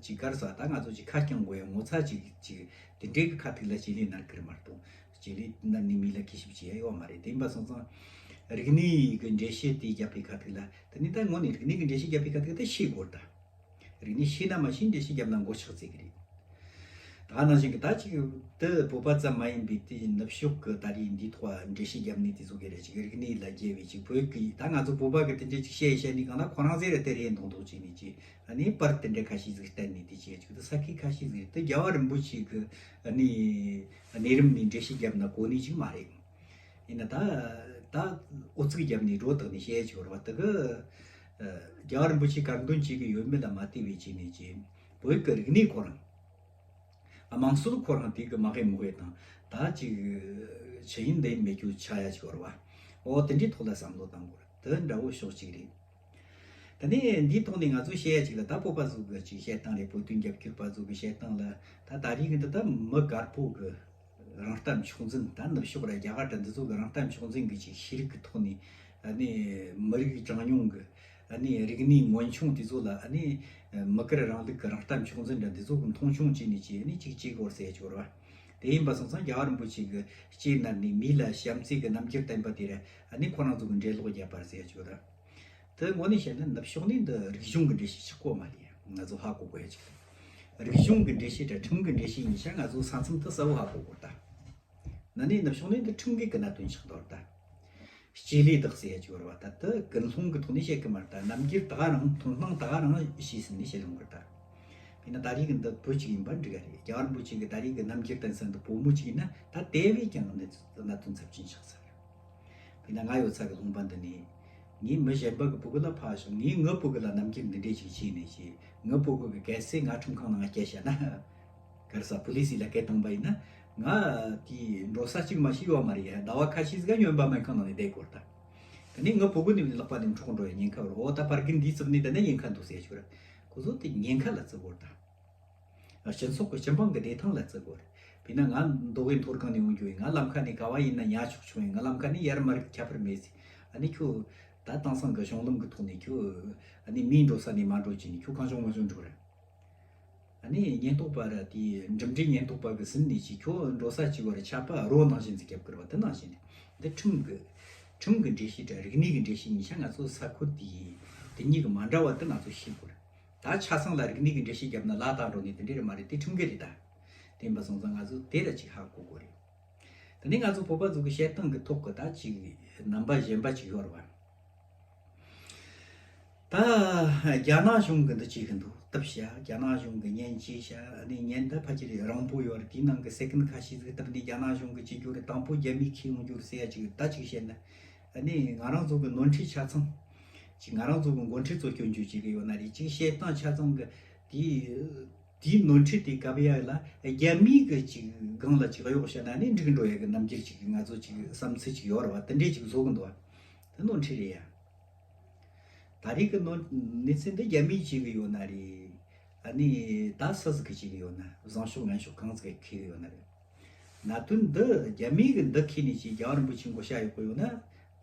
ཅིག་གར་ས་ད་ང་ཚོ་ཅིག་ཁ་རྐྱང་དགོས་ཡ་ངོ་ཚ་ཅིག་ཅིག་དེ་འདྲའི་གི་ཁ་ཐུག་ལ་སྤྱི་ལེ་སྣར་གི་རེད་མ་གཏོགས། སྤྱི་ལེ་སྣར་ནས་མི་ལ་གུས་ཞབས་བྱེད་ཡ་ཡོད་མ་རེད། དེ་ཡིན་པ་སོང་ཙང་རིག་གནས་ཀྱི་འགྲེལ་བཤད་དེ་རྒྱབ་པའི་ཁ་ཐུག་ལ་དེ་ནི་ད་དངོས་ནས་རིག་གནས་ཀྱི་འགྲེལ་བཤད་རྒྱབ་པའི་ཁ་ཐུག་ད་ཤེས་དགོས་ད། རིག་གནས་ཤེས་ན་མ་ཤེས་འགྲེལ་བཤད་རྒྱབ་ན་མགོ་ཆག་ཙིག་གི་རེད། ད་ནང་བཞིན་གྱི་ད་ཅིག་དེ་བོད་པ་ཙམ་མ་ཡིན་པའི་དེ་ནུབ་ཕྱོགས་ཀྱི་ད་རེས་འདིའི་ཐོག་འགྲེལ་བཤད་རྒྱབ་ནས་དེ་ཚོ་གི་རེད། ཅིག་རིག་གནས་ལ་རྒྱལ་བའི་ཅིག་བོད་ཀྱི་ད་ང་ཚོ་བོད་པ་གི་དེ་འདྲའི་ཅིག་བཤད་བཤད་ནས་གང་ལ་ཁོ་རང་ཟེར་རེད། དེ་རེད་མདོག་མདོག་བྱས་ནས་ཅིག་ཨ་ནི་པར་དེ་འདྲ་ཁ་ཤས་ཟིག་བསྟན་ནས་དེ་བྱས་ཅིག་ད་ས་ཁུལ་ཁ་ཤས་ཟིག་རེད། དེ་རྒྱལ་བ་རིན་པོ་ཆེ་གི་ཨ་ནི་གནས་རིམ་ནས་འགྲེལ་བཤད་བརྒྱབ་ན་གོ་ནི་ཅིག་མ་རེད། ཡིན་ན་ད་ད་ཨོ་ཙིག་བརྒྱབ་ནས་རོ་བཏགས་ནས་བཤད་ཆོག་རེད་བ། དེ་གི་རྒྱལ་བ་རིན་པོ་ཆེ་དཀར་འདོན་བྱེད་ཀྱི་ཡོད་མེད་ལ་མ་ལྟོས་པའི་ཆ་ནས་ཀྱི་བོད་ཀྱི་རིག་གནས་ཁོ་རང་། དམངས་སྲོལ་ཁོ་རང་དེ་གི་མ་དཔེ་མི་དཔེ་དང་ད་ཅིག་ཆི་ཡིན་འདི་ཡིན་མེད་རྒྱུ་ཆགས་ཡ་ཅིག་ཡོད་རེད་བ། འོ་དེ་འདྲའི་ཐོག་ལ་བསམ་བློ་བཏང་དགོས་རེད། དེ་འདྲ་བོ་ཕྱོགས་གཅིག་རེད། ད་ནི་འདིའི་ཐོག་ནས་ང་ཚོས་བཤད་ཡ་ཅིག་ལ་ད་བོད་པ་ཚོ་གི་ཅིག་བཤད་སྟངས་རེད། བོད་དོན་རྒྱབ་སྐྱོར་པ་ཚོ་གི་བཤད་སྟངས་ལ་ད་ད་རེས་ཀྱི་འདི་ད་མི་དཀར་པོ་གི་རང་ལྟ་མཆོག་འཛིན། ད་ནུབ་ཕྱོགས་ར་རྒྱ་གར་དང་འདི་ཚོ་གི་རང་ལྟ་མཆོག་འཛིན་གི་ཅིག་ཤེས་རིག་གི་ཐོག་ནས་ཨ་ནི་མི་རིགས་གྲངས་ཉུང་གི་ཨ་ནི་རིག་གནས་མངོན་ཆུང་དེ་ཚོ་ལ་ཨ་ནི་མི་དཀར་རིང་ལུགས་ཀྱི་རང་ལྟ་མཆོག་འཛིན་འདྲ་འདི་ཚོ་གི་མཐོང་ཆུང་བྱས་ནས་ཅིག་ཨ་ནི་ཅིག་བྱེད་དགོས་ཟེར་ཆོག་ར་བ། དེ་ཡིན་པ་སོང་ཙང་རྒྱལ་བ་རིན་པོ་ཆེ་གི་ལྕེ་ནར་ནས་མི་ལ་བྱམས་བརྩེ་གི་རྣམ་འགྱུར་བསྟན་པ་དེ་ར་ཨ་ནི་ཁོ་རང་ཚོ་གི་འགྲེལ་ལོག་བརྒྱབ་པ་ཟེར་ཆོག་ར། དེ་དངོས་གནས་བཤད་ན་ནུབ་ཕྱོགས་ནས་འདི་རིག་གཞུང་གི་འགྲེལ་བཤད་ཆགས་གོ་མ་རེད། ང་ཚོ་ཧ་གོ་དགོས་ཡ་ཅིག་རེད། རིག་གཞུང་གི་འགྲེལ་བཤད་དང་ཁྲིམས་ཀྱི་འགྲེལ་བཤད་ཡིན་ཤག་ང་ཚོ་ས་མཚམས་དེ་གསལ་བོ་ཧ་གོ་དགོས་ད། ན་ནས་ནུབ་ཕྱོགས་ནས་འདི་ཁྲིམས་འགལ་གྱི་གནད་དོན་ཆགས་འདུག་ད། སྐྱེ་ལས་དག་ཟེར་ཡ་ཅིག་ཡོད་རེད་བ། ད་དེ་ཀུན་སློང་གི་ཐོག་ནས་བཤད་གི་མ་རེད། ད་རྣམ་འགྱུར་ད་ག་རང་མཐོང་སྣང་ད་ག་རང་ཤེས་ཟིན་ནས་བཤད་ཡོང་གི་རེད་ད། དཔེར་ན་ད་རེས་ཀྱི་འདི་བོད་ཅིག་ཡིན་པ་འགྲིག་ག་རེད། རྒྱལ་བ་རིན་པོ་ཆེ་གི་ད་རེས་ཀྱི་རྣམ་འགྱུར་བསྟན་ས་འདི་བོད་མོ་ཅིག་ཡིན་ན། ད་དེ་བས་ཀྱང་གནད་གནད་དོན་ཚབས་ཆེན་ཆགས་ས་རེད། དཔེར་ན་ང་ཡོད་ས་གི་ལུང་པ་འདི་ནས་ངས་མི་གཞན་པ་གི་ཕྲུ་གུ་ལ་ཕ་ཞིང་། ངས་ངའི་ཕྲུ་གུ་ལ་རྣམ་འགྱུར་འདི་འདྲས་ཅིག་བྱས་ནས་ཅིག་ངའི་ཕྲུ་གུ་གི་གལ་སྲིད་ང་ཁྲིམས་ཁང་ནང་སྐྱེལ་བྱས་ན། ག་རེ་ཟ། པུ་ལི་སི་ལ་སྐད་བཏང་པ་ཡིན་ན། ང་དེ་འགྲོ་ས་གཅིག་མ་ཞིག་ཡོད་མ་རེད་ཡ། ཟླ་བ་ཁ་ཤས་ཟིག་ག་སྨྱོན་པ་སྨན་ཁང་ནང་ནས་བསྡད་དགོས་རེད་ད། དེ་ནས་ངའི་ཕྲུ་གུ་ནི་ལག་པ་ནས་འཕྲོག་འགྲོ་ཡ་ཉེན་ཁ་ཡོད་རེད། འོ་ད་པར་རྒན་འདིའི་རྩིབ་ནས་ད་ནི་ཉེན་ཁ་འདུག་ཟེར་ཞུ་ར། ཁོ་ཚོ་དེ་ཉེན་ཁ་ལ་བརྩི་དགོས་རེད་ད། སྤྱི་ཚོགས་ཀྱི་སྤྱི་འབངས་ཀྱི་བདེ་ཐང་ལ་བརྩི་དགོས་རེད། དཔེར་ན་ང་མདོ་དབུས་མཐོ་སྒང་ནས་ཡོང་རྒྱུ་ཡིན། ང་ལམ་ཁ་ནས་ག་བ་ཡིན་ན་ཉལ་ཆོག་ཆོག་ཡིན། ང་ལམ་ཁ་ནས་ཡར་མར་ཁྱད་པར་མེད་ཟེར། ཨ་ནི་ཁྱོད་ད་དེང་སང་གི་གཞུང་ལམ་གྱི་ཐོག་ནས་ཁྱོད་ཨ་ནི་མིའི་འགྲོ་ས་ནས་མ་འགྲོ་བྱས་ནས་ཁྱོད་གང་བྱུང་མང་བྱུང་འགྲོ་ར། ཨ་ནི་ཉེན་རྟོག་པ་ར་དེའི་འགྲིམ་འགྲུལ་ཉེན་རྟོག་པ་གི་ཟིན་ནས་ཅིག་ཁྱོད་འགྲོ་ས་ཅིག་བར་ཆད་པ་རོ་ནང་བཞིན་ཟིག་རྒྱབ་ཀྱི་རེད་བ། དེ་ནང་བཞིན་རེད། འདི་ཁྲིམས་ཀྱི་ཁྲིམས་ཀྱི་འགྲེལ་བཤད་དང་རིག་གནས་ཀྱི་འགྲེལ་བཤད་གཉིས་ཆ་ང་ཚོ་ས་ཁུལ་དེའི་དེ་གཉིས་ཀྱི་མ་འདྲ་བ་དེ་ང་ཚོ་ཤེས་དགོས་རེད། ད་ཆ་ཚང་ལ་རིག་གནས་ཀྱི་འགྲེལ་བཤད་བརྒྱབ་ན་ལ་དྭགས་འགྲོ་ནས་དེ་འདྲ་རེད་མ་རེད། དེ་ཁྲིམས་འགལ་རེད་ད། དེ་ཡིན་པ་སོང་ཙང་ང་ཚོ་དེ་ར་ཅིག་ཧ་གོ་དགོས་རེད། དེ་ནས་ང་ཚོ་བོད་པ་ཚོ་གི་བཤད་སྟངས་ཀྱི་ཐོག་གི་ད་ཅིག་རྣམ་པ་གཞན་པ་ཅིག་ཡོད་རེད་བ། ད་རྒྱ་ནག་གཞུང་གི་འདི་བྱེད་གི་འདུག་གཏུབ་བྱ། རྒྱ་ནག་གཞུང་གི་ཉན་བྱས་བྱ། ཨ་ནི་ཉན་ད་ཕལ་ཆེར་རིང་པོ་ཡོད་རེད། དེའི་ནང་གི་སེ་ཀན་ཁ་ཤས་ཟིག་གཏུབ་ནས་རྒྱ་ནག་གཞུང་གི་བྱེད་རྒྱུ་རེད། དང་པོ་རྒྱ་མིས་ཁྱེར་ཡོང་རྒྱུ་རེད་ཟེར་ཡ་ཅིག་ད་ཅིག་བཤད་ན། ཨ་ནི་ང་རང་ཚོ་གི་ནོར་འཁྲུལ་ཆ་ཚང་ཅིག་ང་རང་ཚོ་གི་མགོ་འཁྲུལ་ཚོ་སྐྱོན་བརྗོད་བྱེད་གི་ཡོད་ན་རེད། ཅིག་བཤད་སྟངས་ཆ་ཚང་གི་དེའི་དེའི་ནོར་འཁྲུལ་དེ་གབ་ཡ་ལ་རྒྱ་མིའི་གི་ཅིག་སྒང་ལ་ཅིག་གཡོག་བྱས་ན་ནི་འགྲིག་འགྲོ་ཡ་གི་རྣམ་འགྱུར་ཅིག་ང་ཚོ་ཅིག་བསམ་ཚུལ་ཅིག་ཡོད་རེད་བ། དེ་འདྲས་ཅིག་བཟོ་གི་འདུག་བ། དེ་ནོར་འཁྲུལ་རེད་ཡ། ད་རེས་ཀྱི་ནོར་གནས་ཚུལ་འདི་རྒྱ་མིས་བྱེད་གི་ཡོད་ན་རེད། ཨ་ནི་ད་སུ་ཟིག་གིས་བྱེད་གི་ཡོད་ན། བཟང་ཕྱོགས་ངན་ཕྱོགས་གང་ཟིག་གིས་འཁྱེར་གི་ཡོད་ན་རེད། གནད་དོན་འདི་རྒྱ་མིས་གི་འདི་འཁྱེར་ནས་ཅིག་རྒྱལ་བ་རིན་པོ་ཆེ་མགོ་བཤའ་ཡོད་གི་ཡོད་ན།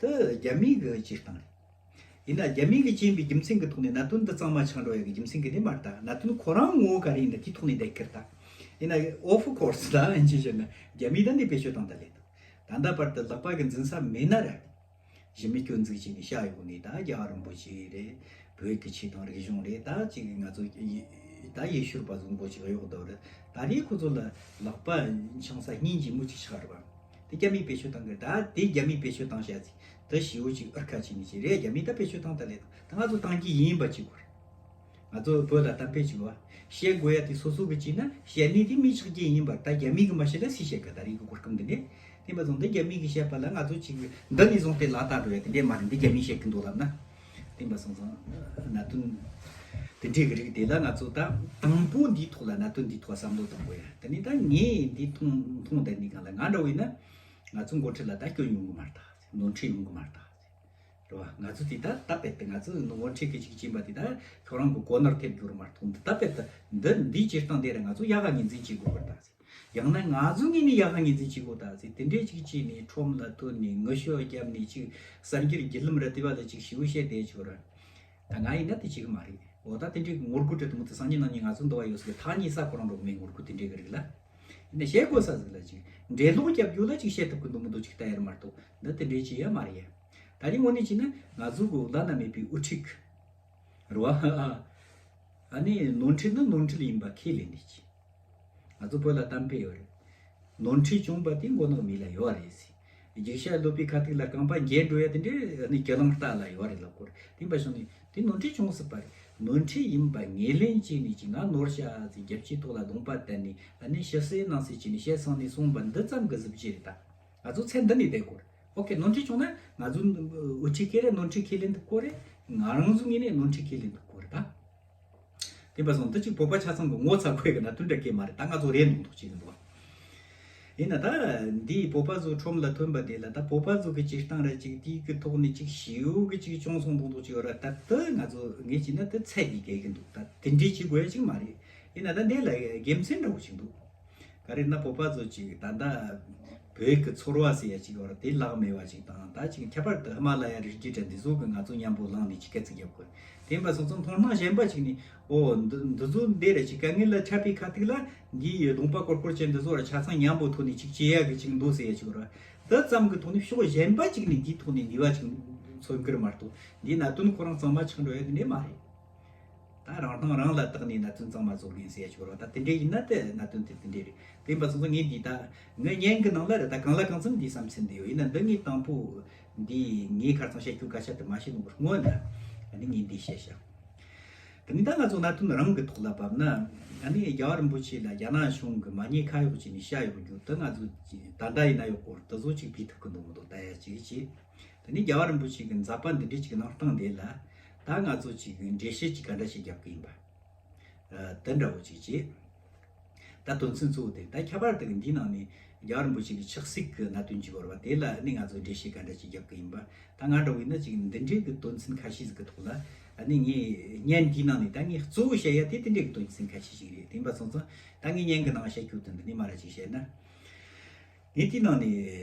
དེ་རྒྱ་མིའི་གི་བྱེད་སྟངས་རེད། ཡིན་ན་རྒྱ་མིས་གི་བྱས་པའི་རྒྱུ་མཚན་གི་ཐོག་ནས་གནད་དོན་འདི་གཙང་མ་ཆགས་འགྲོ་ཡ་གི་རྒྱུ་མཚན་གི་དེ་མ་རེད་ད། གནད་དོན་ཁོ་རང་ངོ་བོ་ག་རེ་ཡིན་ན་དེའི་ཐོག་ནས་བསྡད་ཁྱེར་ད། ཡིན་ན་of course ད་ཨན་ཅི་བཤད་ན་རྒྱ་མིས་ད་འདི་བེད་སྤྱོད་བཏང་ད་ལེ་ད། ད་ལྟ་བར་དུ་ལག་པ་གི་འཛིན་ས་མེད་ན་ར། གཞི་མེད་སྐྱོན་འཛུགས་བྱས་ནས་བཤད་ཡོང་ནས། ད་རྒྱལ་བ་རིན་པོ་ཆེ་རེད། བོད་ཀྱི་ཆོས་དང་རིག་གཞུང་རེད། ད་ཅིག་ང་ཚོ་ཡེ་ད་ཡེ་ཤུ་པ་ཚོ་མགོ་ཅིག་གཡོག་འདུག་རེད། ད་རེས་ཁོ་ཚོ་ལ་ལག་པ་འཆང་ས་སྙིང་རྗེ་མོ་ཅིག་ཆགས་རེད་བ། དེ་རྒྱ་མིས་བེད་སྤྱོད་བཏང་གི་རེད། ད་དེ་རྒྱ་མིས་བེད་སྤྱོད་བཏང་བྱས་ཚེ་དེ་ཞེ་པོ་ཅིག་ཨར་ཁ་བྱས་ནས་ཅིག་རེད། རྒྱ་མིས་ད་བེད་སྤྱོད་བཏང་ད་ལེ། ད་ང་ཚོ་བཏང་རྒྱུ་ཡིན་པ་ཅིག་དགོས་རེད། ང་ཚོ་བོད་ལ་གཏམ་དཔེ་ཅིག་ཡོད་བ། བཤད་དགོས་ཡ་དེ་སོ་སོ་གི་བྱས་ན་བཤད་ནི་དེ་མི་ཆགས་རྒྱུ་ཡིན་པ། ད་རྒྱ་མི་གིས་མ་བཤད་ན་སུས་བཤད་ག། ད་རེས་ཀྱི་གོ་སྐབས་འདི་ནས། དེ་འབའ་ཚོ་འདི་རྒྱ་མི་གིས་བཤད་པ་ལ་ང་ཚོ་ཅིག་འདི་ནས་བཟུང་སྟེ་ལག་བསྟར་འགྲོ་ཡ་དེ་འདྲས་མ་རེད། འདི་རྒྱ་མིས་བཤད་གི་འདུག་ལབ་ན། དེ་འབའ་སོང་ཙང་གནད་དོན་དེ་འདྲས་ཀྱི་རིགས་དེ་ལ་ང་ཚོ་ད་དང་པོ་འདིའི་ཐོག་ལ་གནད་དོན་འདིའི་ཐོག་བསམ་བློ་གཏོང་དགོས་ཡ། དེ་ནས་ད་ངས་འདི་མཐོང་མཐོང་བསྡད་ནི་སྒང་ལ་ང་འདྲ་བོ་ཡིན་ན་ང་ཚོ་འགོ་ཁྲིད་ལ་ད་སྐྱོན་ཡོང་གི་མ་རེད་ད། ནོར་འཁྲུལ་ཡོང་གི་མ་རེད་ད། རེད་བ། ང་ཚོ་དེ་ད་ད་དཔེ་ད་ང་ཚོ་ནོར་འཁྲུལ་གི་ཅིག་ཕྱིན་པ་དེ་ད་ཁྱོད་རང་གི་གོ་ནོར་ཐེབས་རྒྱུ་རེད་མ་གཏོགས། འདི་ད་དཔེ་ད་འདི་འདིའི་བྱེད་སྟངས་དེ་ར་ང་ཚོ་ཡག་ག་ངོས་འཛིན་བྱེད་དགོས་པར་ད་ཟེར། ཡང་ན་ང་ཚོ་ངོས་ནས་ཡག་ག་ངོས་འཛིན་བྱེད་དགོས་ད་ཟེར། དེ་འདྲས་ཅིག་བྱས་ནས་ཁྲོམ་ལ་ཐོན་ནས་ངུ་ཤོ་བརྒྱབ་ནས་ཅིག་གསར་འགྱུར་བརྒྱུད་ལམ་ར་དེ་བ་ལ་ཅིག་ཞེ་པོ་བཤད་བསྡད་ཆོག་ར། ད་ང་ཡིན་ན་དེ་བྱེད་གི་མ་རེད། འོ་ད་དེ་འདྲས་ཀྱི་ངོ་རྒོལ་འདྲ་དེ་མོ་དེ་སང་ཉིན་གནངས་ཉིན་ང་ཚོ་འདི་བ་ཡོད་ཟེར་གི། ཐག་ཉེ་ས་ཁོ་རང་འགྲོ་གི་མེད། ངོ་རྒོལ་དེ་འདྲས་ཀྱི་རིགས་ལ། ཡིན་ན་བཤད་དགོས་ས་ཟིག་ལ་ཅིག་འགྲེལ་ལོག་རྒྱབ་རྒྱུ་ལ་ཅིག་བཤད་ཐུབ་གི་འདུག་མི་འདུག་ཅིག་ལྟ་ཡ་རེད་མ་གཏོགས། འདི་དེ་འདྲས་ཅིག་ཡ་མ་རེད་ཡ། ད་རིང་དངོས་གནས་བྱས་ན་ང་ཚོ་གི་བླ་ན་མེད་པའི་དབུ་ཁྲིད་རེད་བ། ཨ་ནི་ནོར་འཁྲུལ་ནི་ནོར་འཁྲུལ་ཡིན་པ་ཁས་ལེན་ནས་ཅིག་ང་ཚོ་བོད་ལ་གཏམ་དཔེ་ཡོད་རེད། ནོར་འཁྲུལ་བྱུང་བ་དེ་མགོ་ནག་མི་ལ་ཡོད་རེད་ཟེར། རྒྱུག་ཤ་ལོག་པའི་ཁ་ཐུག་ལ་རྐང་པ་འགྱེལ་འགྲོ་ཡ་དེ་འདྲ་ནི་རྒྱུ་ལང་རྟ་ལ་ཡོད་རེད་ལབ་སྐོར། དེ་འབའ་བྱུང་ནས་དེ་ནོར་འཁྲུལ་བྱུང་སྲིད་པ་རེད། ནོར་འཁྲུལ་ཡིན་པ་ངོས་ལེན་བྱས་ནས་ཅིག་ང་ནོར་ཤག་ཟེར་རྒྱབ་ཀྱི་ཐོག་ལ་གདོང་པ་བསྟན་ནས། ཨ་ནི་ཕྱི་གསལ་ནང་གསལ་བྱས་ནས་བཤད་སོང་ནས་སོང་བ་འདི་ཙམ་གི་གཟི་བརྗིད་རེད་ད། ང་ཚོ་ཚད་འདི་ནས་བསྡད་དགོས་རེད། ཨོ་ཁེ། ནོར་འཁྲུལ་བྱུང་ན་ང་ཚོ་འུ་ཅག་གིས་རེད་ནོར་འཁྲུལ་ཁས་ལེན་ཐུབ་དགོས་རེད། ང་རང་ཚོ་ངོས་ནས་ནོར་འཁྲུལ་ཁས་ལེན་ཐུབ་དགོས་རེད་ད། དེ་འབའ་སོང་འདི་ཅིག་བོད་པ་ཆ་ཚང་གི་ངོ་ཚ་དགོས་ཀྱི་གནད་དོན་འདྲ་སྐད་མ་རེད་ད། ང་ཚོ་རེད་འདུག་འདུག་བྱེད་ཀྱི་འདུག་བ། ཡིན་ན་ད་འདིའི་བོད་པ་ཚོ་ཁྲོམ་ལ་ཐོན་པ་དེ་ལ་ད་བོད་པ་ཚོ་གི་སྤྱིར་བཏང་ར་ཅིག་དེའི་གི་ཐོག་ནས་ཅིག་ཞེ་པོ་གི་ཅིག་བྱུང་སོང་འདུག་འདུག་བྱེད་ཡོད་ར། ད་དེ་ང་ཚོ་ངས་བྱས་ན་དེ་ཚད་ཀྱིས་བརྒལ་གི་འདུག་ད་དེ་འདྲས་བྱེད་དགོས་ཡ་ཅིག་མ་རེད། ཡིན་ན་ད་འདི་ལ་དགེ་མཚན་འདྲ་བོ་ཅིག་འདུག་ག་རེ་ན་བོད་པ་ཚོ་ཅིག་ད་ལྟ་བོད་ཀྱི་ཚོར་བ་ཟེར་ཡ་ཅིག་ཡོད་རེད། དེ་ལག་མེད་པ་ཅིག་དང་། ད་ཅིག་ཁྱད་པར་དུ་ཧི་མ་ལ་ཡ་རི་རྒྱུད་དྲ་འདི་ཚོ་གི་ང་ཚོ་མཉམ་པོ་ལངས་ནས་ཅིག་སྐད་ཅིག་རྒྱབ་དགོས། དེ་འབའ་སོང་ཙང་མཐོང་སྣང་གཞན་པ་ཅིག་ནས་ཨོ་འདི་འདི་ཚོ་འདི་རེད། ཅིག་དཀའ་ངལ་ལ་འཕྲད་པའི་ཁ་ཐུག་ལ་འདིའི་གདོང་པ་ཀོར་ཀོར་ཅན་འདི་ཚོ་ར་ཆ་ཚང་མཉམ་པོ་ཐོག་ནས་ཅིག་བྱེད་ཡ་གི་ཅིག་འདུག་ཟེར་ཡ་ཅིག་ཡོད་རེད། དེ་ཙམ་གི་ཐོག་ནས་ཕྱོགས་གཞན་པ་ཅིག་ནས་འདིའི་ཐོག་ནས་ནུས་པ་ཅིག་མཚོན་གི་རེད་མ་གཏོགས། འདིའི་གནད་དོན་ཁོ་རང་གཙང་མ་ཆགས་འགྲོ་ཡ་དེ་འདྲས་མ་རེད། ད་རང་སྣང་རང་ལ་བརྟགས་ནས་གནད་དོན་གཙང་མ་བཟོ་དགོས་ཟེར་ཡ་ཅིག་ཡོད་རེད་བ། ད་དེ་འདྲ་ཡིན་ན་དེ་གནད་དོན་དེ་དེ་འདྲ་རེད། དེ་ཡིན་པ་སོང་ཙང་ངས་འདི་ད་ངའི་བརྙན་གྱི་ནང་ལ་རེད། ད་གང་ལ་གང་འཚམ་འདིའི་བསམ་ཚུལ་འདི་ཡོད། ཡིན་ན་འདི་ངས་དང་པོ་ འདི་ངས་ཁ་སང་བཤད་རྒྱུ་སྐད་ཆ་དེ་མ་བཤད་ནོ་གི་སྔོན་ལ་ཨ་ནི་ངས་འདི་བཤད་བཞག་དེ་ནི་ད་ང་ཚོ་གནད་དོན་རང་གི་ཐོག་ལ་བབས་ན། ཨ་ནི་རྒྱལ་བ་རིན་པོ་ཆེ་ལ་རྒྱ་ནག་གཞུང་གི་མ་ཉེས་ཁ་གཡོག་བྱས་ནས་བཤད་ཡོང་རྒྱུ་དེ་ང་ཚོ་ད་ལྟ་ཡིན་ན་ཡོད་སྐོར་དེ་ཚོ་ཅིག་ཕུད་ཐུབ་གི་འདུག་མི་འདུག་ལྟ་ཡ་ཅིག་བྱས། དེ་ནི་རྒྱལ་བ་རིན་པོ་ཆེ་གི་མཛད་པ་འདི་འདྲའི་ཅིག་གནང་སྟངས་དེ་ལ་ད་ང་ཚོ་ཅིག་འགྲེལ་བཤད་ཅིག་ག་འདྲ་ཞིག་རྒྱབ་གི་ཡིན་པ། ཨ། དེ་འདྲ་བོ་ཅིག་བྱས། ད་དོན་ཚན་གཙོ་བོ་དེ་ད་ཁྱད་པར་དུ་འདིའི་ནང་ནས་རྒྱལ་བ་རིན་པོ་ཆེ་གི་ཆགས་སྲིད་ཀྱི་གནད་དོན་ཅིག་ཡོད་རེད་བ། དེ་ལ་ནི་ང་ཚོ་འགྲེལ་བཤད་ག་འདྲ་ཅིག་རྒྱབ་ཀྱི་ཡིན་པ། ད་ང་འདྲ་བོ་ཡིན་ན་ཅིག་འདི་འདྲའི་གི་དོན་ཚན་ཁ་ཤས་ཟིག་གི་ཐོག་ལ་ཨ་ནི་ངས་བརྙན་འདིའི་ནང་ནས་ད་ངས་གཙོ་བོ་བཤད་ཡ་དེ་དེ་འདྲའི་གི་དོན་ཚན་ཁ་ཤས་ཤིག་རེད། དེ་ཡིན་པ་སོང་ཙང་ད་ངས་བརྙན་གི་ནང་བཤད་རྒྱུ་དེ་འདི་ནས་མར་ཅིག་བཤད་ན། ངས་དེའི་ནང་ནས་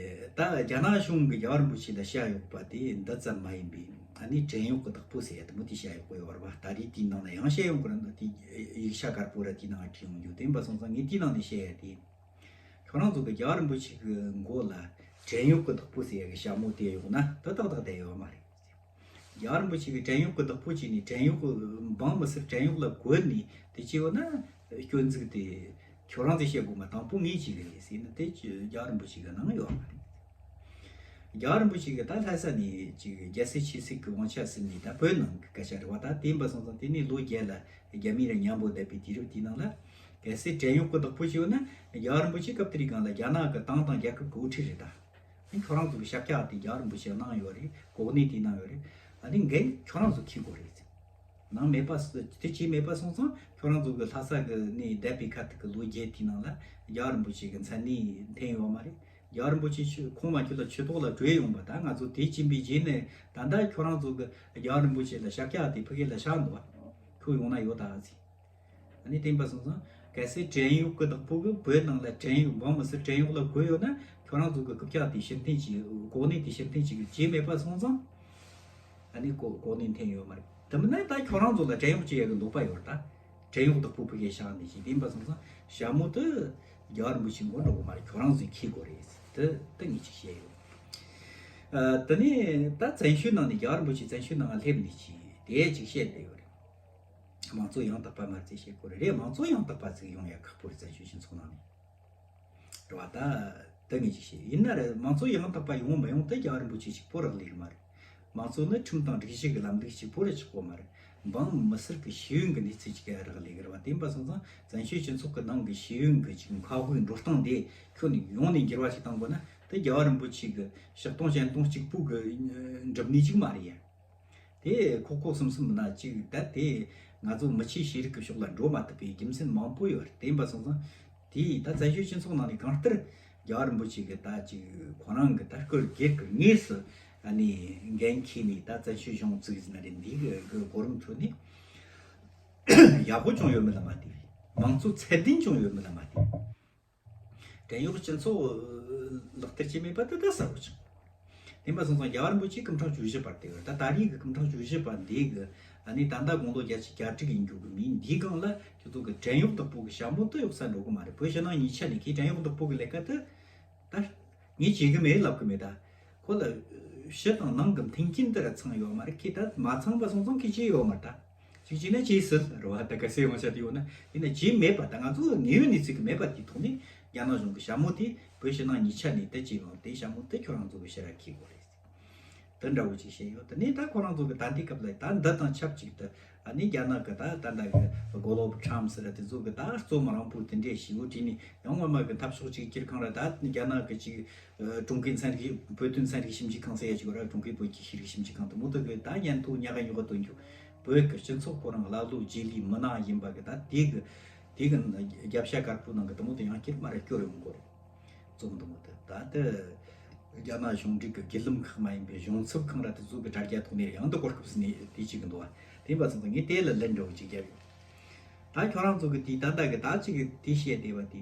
ད་རྒྱ་ནག་གཞུང་གི་རྒྱལ་བ་རིན་པོ་ཆེ་ལ་བཤད་ཡོད་པ་དེ་འདི་ཙམ་མ་ཡིན་པའི་ཨ་ནི་བྲན་གཡོག་གི་བདག་པོ་ཟེར་ཡ་དེ་མོ་དེ་བཤད་ཡོད་གི་ཡོད་རེད་བ། ད་རེས་དེའི་ནང་ལ་ཡང་བཤད་ཡོང་གི་རེད། འདི་དེ་ཡིག་ཆ་དཀར་པོ་ར་དེའི་ནང་བྲིས་ཡོང་རྒྱུ། དེ་ཡིན་པ་སོང་ཙང་ངས་དེའི་ནང་ནས་བཤད་ཡ་དེ། ཁྱོད་རང་ཚོ་གི་རྒྱལ་བ་རིན་པོ་ཆེ་གི་མགོ་ལ་བྲན་གཡོག་གི་བདག་པོ་ཟེར་ཡ་གི་ཞྭ་མོ་དེ་ཡོད་ན་དེ་ཏག་ཏག་བསྡད་ཡོད་མ་རེད། རྒྱལ་བ་རིན་པོ་ཆེ་གིས་བྲན་གཡོག་གི་བདག་པོ་བྱས་ནས་བྲན་གཡོག་གི་འབངས་མི་སེར་བྲན་གཡོག་ལ་བཀོལ་ནས་དེ་བྱས་ཡོད་ན་སྐྱོན་འཛུགས་དེ་ཁྱོད་རང་ཚོས་བཤད་དགོས་མ། དང་པོ་ངས་བྱས་གི་རེད་ཟེར་ན་དེ་རྒྱལ་བ་རིན་པོ་ཆེ་གི་གནང་ཡོད་མ་རེད། རྒྱལ་བ་རིན་པོ་ཆེ་གིས་ད་ལྷ་ས་ནས་ཅིག་རྒྱལ་སྲས་ཆོས་སྲིད་ཀྱི་དབང་ཆ་ཟིན་ནས་ད་བོད་ནང་གི་སྐད་ཆ་རེད་བ། ད་དེ་ཡིན་པ་སོང་ཙང་དེ་ནས་ལོ་བརྒྱད་ལ་རྒྱ་མི་ར་མཉམ་པོ་བསྡད་པའི་དུས་རབས་དེའི་ནང་ལ་གལ་སྲིད་བྲན་གཡོག་གི་བདག་པོ་བྱས་ཡོད་ན་རྒྱལ་བ་རིན་པོ་ཆེ་སྐབས་དེ་རིང་སྒང་ལ་རྒྱ་ནག་གི་ཏང་དང་རྒྱལ་ཁབ་ཀྱི་དབུ་ཁྲིད་རེད་ད། ཨ་ནི་ཁྱོད་རང་ཚོ་གི་ཤཱཀྱ་དེ་རྒྱལ་བ་རིན་པོ་ཆེ་གནང་ཡོད་རེད། གོ་གནས་དེ་གནང་ཡོད་རེད། ཨ་ནི་འགན་ཁྱོད་རང་ཚོ་འཁྱེར་དགོས་རེད། ནང་མེད་པ་སུ་དེ་བྱས་མེད་པ་སོང་ཙང་ཁྱོད་རང་ཚོ་གི་ལྷ་ས་གི་ནས་བསྡད་པའི་ཁ་ཐུག་གི་ལོ་བརྒྱད་དེའི་ནང་ལ་རྒྱལ་བ་རིན་པོ་ཆེ་གི་མཚན་གནས་འཐེན་ཡོད་མ་རེད། རྒྱལ་བ་རིན་པོ་ཆེ་ཆོས་ཁོང་མ་ཁྱོད་ལ་ཆོས་ཐོག་ལ་བགྲོད་ཡོང་པ། ད་ང་ཚོ་དེ་ཕྱིན་པའི་རྗེས་ནས་ད་ལྟ་ཁྱོད་རང་ཚོ་གི་རྒྱལ་བ་རིན་པོ་ཆེ་ལ་ཤཱཀྱ་དེ་ཕ་གི་ལ་ཤག་འདུག་བ། ཁྱོད་ཡོང་ན་ཡོད་ད་ཟེར། ཨ་ནི་དེ་ཡིན་པ་སོང་ཙང་གལ་སྲིད་བྲན་གཡོག་གི་བདག་པོ་གི་བོད་ནང་ལ་བྲན་གཡོག་འབངས་མི་སེར་བྲན་གཡོག་ལ་བཀོལ་ཡོད་ན་ཁྱོད་རང་ཚོ་གི་རྐུབ་བཀྱག་དེ་ཕྱིར་འཐེན་གྱིས་གོ་གནས་དེ་ཕྱིར་འཐེན་གྱིས་བྱས་མེད་པ་སོང་ཙང་ཨ་ནི་གོ་གོ་གནས་འཐེན་ཡོད་མ་རེད། དེ་མིན་ན་ད་ཁྱོད་རང་ཚོ་ལ་བྲན་གཡོག་བྱེད་ཡག་གི་འདོད་པ་ཡོད་རེད་ད། བྲན་གཡོག་བདག་པོ་ཕ་གིར་བཞག་ནས་ཅིག་དེ་ཡིན་པ་སོང་ཙང་ཞྭ་མོ་དེ་རྒྱལ་བ་རིན་པོ་ཆེ་མགོ་འགྲོ་གི་མ་རེད། ཁྱོད་རང་ཚོས་འཁྱེར་དགོས་རེད་ཟེར་དེ་དེ་ངས་ཅིག་བཤད་ཡོད། ཨ། དེ་ནས་ད་བཙན་བྱོལ་ནང་ནས་རྒྱལ་བ་རིན་པོ་ཆེ་བཙན་བྱོལ་ནང་སླེབས་ནས་ཅིག་དེ་ཅིག་བཤད་བསྡད་ཡོད་རེད། དམངས་གཙོ་ཡང་དག་པ་མ་རྩེ་བྱེད་དགོས་རེད། དམངས་གཙོ་ཡང་དག་པ་ཅིག་ཡོང་ཡ་ཁག་པོ་རེད། བཙན་བྱོལ་སྤྱི་ཚོགས་ནང་ནས་རེད་བ། ད་དེ་ངས་ཅིག་བཤད་ཡིན་ན་རེད། དམངས་གཙོ་ཡང་དག་པ་ཡོང་མི་ཡོང་དེ་རྒྱལ་བ་རིན་པོ་ཆེ་གཅིག་པོ་རག་ལས་གི་མ་རེད། དམངས་གཙོ་ནི་ཁྲིམས་དང་སྒྲིག་གཞི་གི་ལམ་ལུགས་གཅིག་པོ་རེད། ཆོག་གི་མ་རེད། འབངས་མི་སེར་གི་ཤེས་ཡོན་གི་གནས་ཚུལ་གཅིག་ག་རག་ལས་གི་རེད་བ། དེ་ཡིན་པ་སོང་ཙང་བཙན་བྱོལ་སྤྱི་ཚོགས་གི་ནང་གི་ཤེས་ཡོན་གི་ཅིག་མཁའ་དབུགས་འགྲོ་སྟངས་དེ་ཁྱོན་ནས་ཡོངས་ནས་འགྱུར་བ་ཞིག་གཏང་དགོས་ན་དེ་རྒྱལ་བ་རིན་པོ་ཆེ་གི་ཕྱག་སྟོང་སྤྱན་སྟོང་གཅིག་པུ་གི་འགྲུབ་ནི་ཅིག་མ་རེད་ཡ། དེ་ཁོག་ཁོག་སུམ་སུམ་ན་ཅིག་ད་དེ་ང་ཚོ་མི་ཆོས་ཤེས་རིག་གི་ཕྱོགས་ལ་འགྲོ་མ་ཐུབ་པའི་རྒྱུ་མཚན་མང་པོ་ཡོད་རེད། དེ་ཡིན་པ་སོང་ཙང་དེ་ད་བཙན་བྱོལ་སྤྱི་ཚོགས་ནང་ནས་གང་ལྟར་རྒྱལ་བ་རིན་པོ་ཆེ་གི་ད་ཅིག་ཁོ་རང་གི་ད་སྐུ་སྒེར་གི་དངོས་སུ་ཨ་ནི་འགན་འཁྱེར་ནས་ད་བཙན་བྱོལ་གཞུང་བཙུགས་ཟིན་ན་རེད། འདི་གི་གོ་རིམ་ཁྲོད་ནས་ཡག་པོ་བྱུང་ཡོད་མེད་ལ་མ་ལྟོས། མང་གཙོ་ཚད་ལྡན་བྱུང་ཡོད་མེད་ལ་མ་ལྟོས། བྲན་གཡོག་སྤྱི་ཚོགས་ལག་བསྟར་བྱས་མེད་པ་དེ་ད་གསལ་པོ་བྱུང་། དེ་འབའ་སོང་ཙང་རྒྱལ་བ་རིན་པོ་ཆེ་སྐུ་ཕྲེང་བཅུ་བཞི་པ་དེ་ད་ད་རེས་ཀྱི་སྐུ་ཕྲེང་བཅུ་བཞི་པ་འདི་གི་ཨ་ནི་ད་ལྟ་དགུང་ལོ་བརྒྱད་ཅུ་གྱ་དྲུག་ཡིན་རྒྱུ་གི་མི་འདིའི་སྒང་ལ་ཁྱོད་ཚོ་གི་བྲན་གཡོག་བདག་པོ་གི་ཞྭ་མོ་དེ་གཡོག་ས་འགྲོ་གི་མ་རེད། བོད་ཕྱི་ནང་གཉིས་ཆ་ནས་ཁྱེད་བྲན་གཡོག་བདག་པོ་གི་ལས་ཀ་དེ་ད་ངས་བྱེད་གི་མེད་ལབ་གི་མེད། ད་ཁོ་ལ་ཕྱི་དང་ནང་གི་མཐུན་རྐྱེན་དེ་ར་ཚང་ཡོད་མ་རེད། ཁྱེད་ད་མ་ཚང་པ་སོང་ཙང་ཁྱེད་བྱེད་ཡོད་མ་རེད། ད་གཅིག་བྱས་ན་བྱེད་སྲིད་རེད་བ། ད་ག་སེ་ཡོང་ཆ་དེ་ཡོད་ན་ཡིན་ན་བྱེད་མེད་པ། ད་ང་ཚོ་དངོས་ཡོད་གནས་ཚུལ་གི་མེད་པ་དེ་ཐོག་ནས་རྒྱ་ནག་གཞུང་གི་ཞྭ་མོ་དེ་བོད་ཕྱི་ནང་གཉིས་ཆ་ནས་ད་ཅི་ཡོང་དེ་ཞྭ་མོ་དེ་ཁྱོད་རང་ཚོ་གི་ཕྱིར་ར་འཁྱེར་དགོས་རེད། དེ་འདྲ་བོ་ཅིག་བཤད་ཡོད། དེ་ནས་ད་ཁོ་རང་ཚོ་གི་ད་ལྟའི་སྐབས་ལ་ད་འདི་དང་ཆབས་ཅིག་ཏུ་ཨ་ནི་རྒྱ་ནག་གི་ད་ད་ལྟ་གི་གོ་ལོབ་ཁྲམ་ཟེར་ར་དེ་ཚོ་གི་ད་རྩོམ་རང་པོ་དེ་འདྲས་ཞིག་འོ་བྲིས་ནས་ཡང་སྔོན་མ་གི་འཐབ་ཕྱོགས་གཅིག་གྱུར་ཁང་ར་ད་རྒྱ་ནག་གི་ཅིག་ཀྲུང་གོའི་ཚན་རིག་བོད་དོན་ཚན་རིག་ཞིབ་འཇུག་ཁང་ཟེར་ཡ་ཅིག་ཡོད་ར། ཀྲུང་གོའི་བོད་ཀྱི་ཤེས་རིག་ཞིབ་འཇུག་ཁང་དེ་མོ་དེ་གི་ད་ཉན་ཐོ་ཉག་ག་ཉོག་ག་སྟོན་རྒྱུ། བོད་ཀྱི་སྤྱི་ཚོགས་ཁོ་རང་ཀླ་ཀློ་རྗེས་ལུས་མི་སྣ་ཡིན་པ་གི་ད་དེ་གི་དེ་གི་རྒྱབ་ཤ་དཀར་པོ་ནང་གི་དེ་མོ་དེ་ཡང་ཁྱེར་མ་ར་སྐྱོར་ཡོང་གོ་རེད། རྩོམ་འདི་མོ་དེ་ད་ལྟ་རྒྱ་ནག་གཞུང་འབྲེལ་གྱི་བརྒྱུད་ལམ་ཁག་མ་ཡིན་པའི་གཞུང་ཚབ་ཁང་ར་དེ་ཚོ་གི་དྲ་རྒྱ་ཐོག་ནས་ཡང་འདི་གོ་སྐབས་ནས་དེ་བྱེད་གི་འདུག་བ། དེ་ཡིན་པ་སོང་ཙང་ངས་དེ་ལ་ལན་འདྲ་བོ་ཅིག་བརྒྱབ་ཡོད། ད་ཁྱོད་རང་ཚོ་གི་དེ་ད་ལྟ་གི་ད་ཅིག་གི་དེ་བཤད་བསྡད་པ་དེ་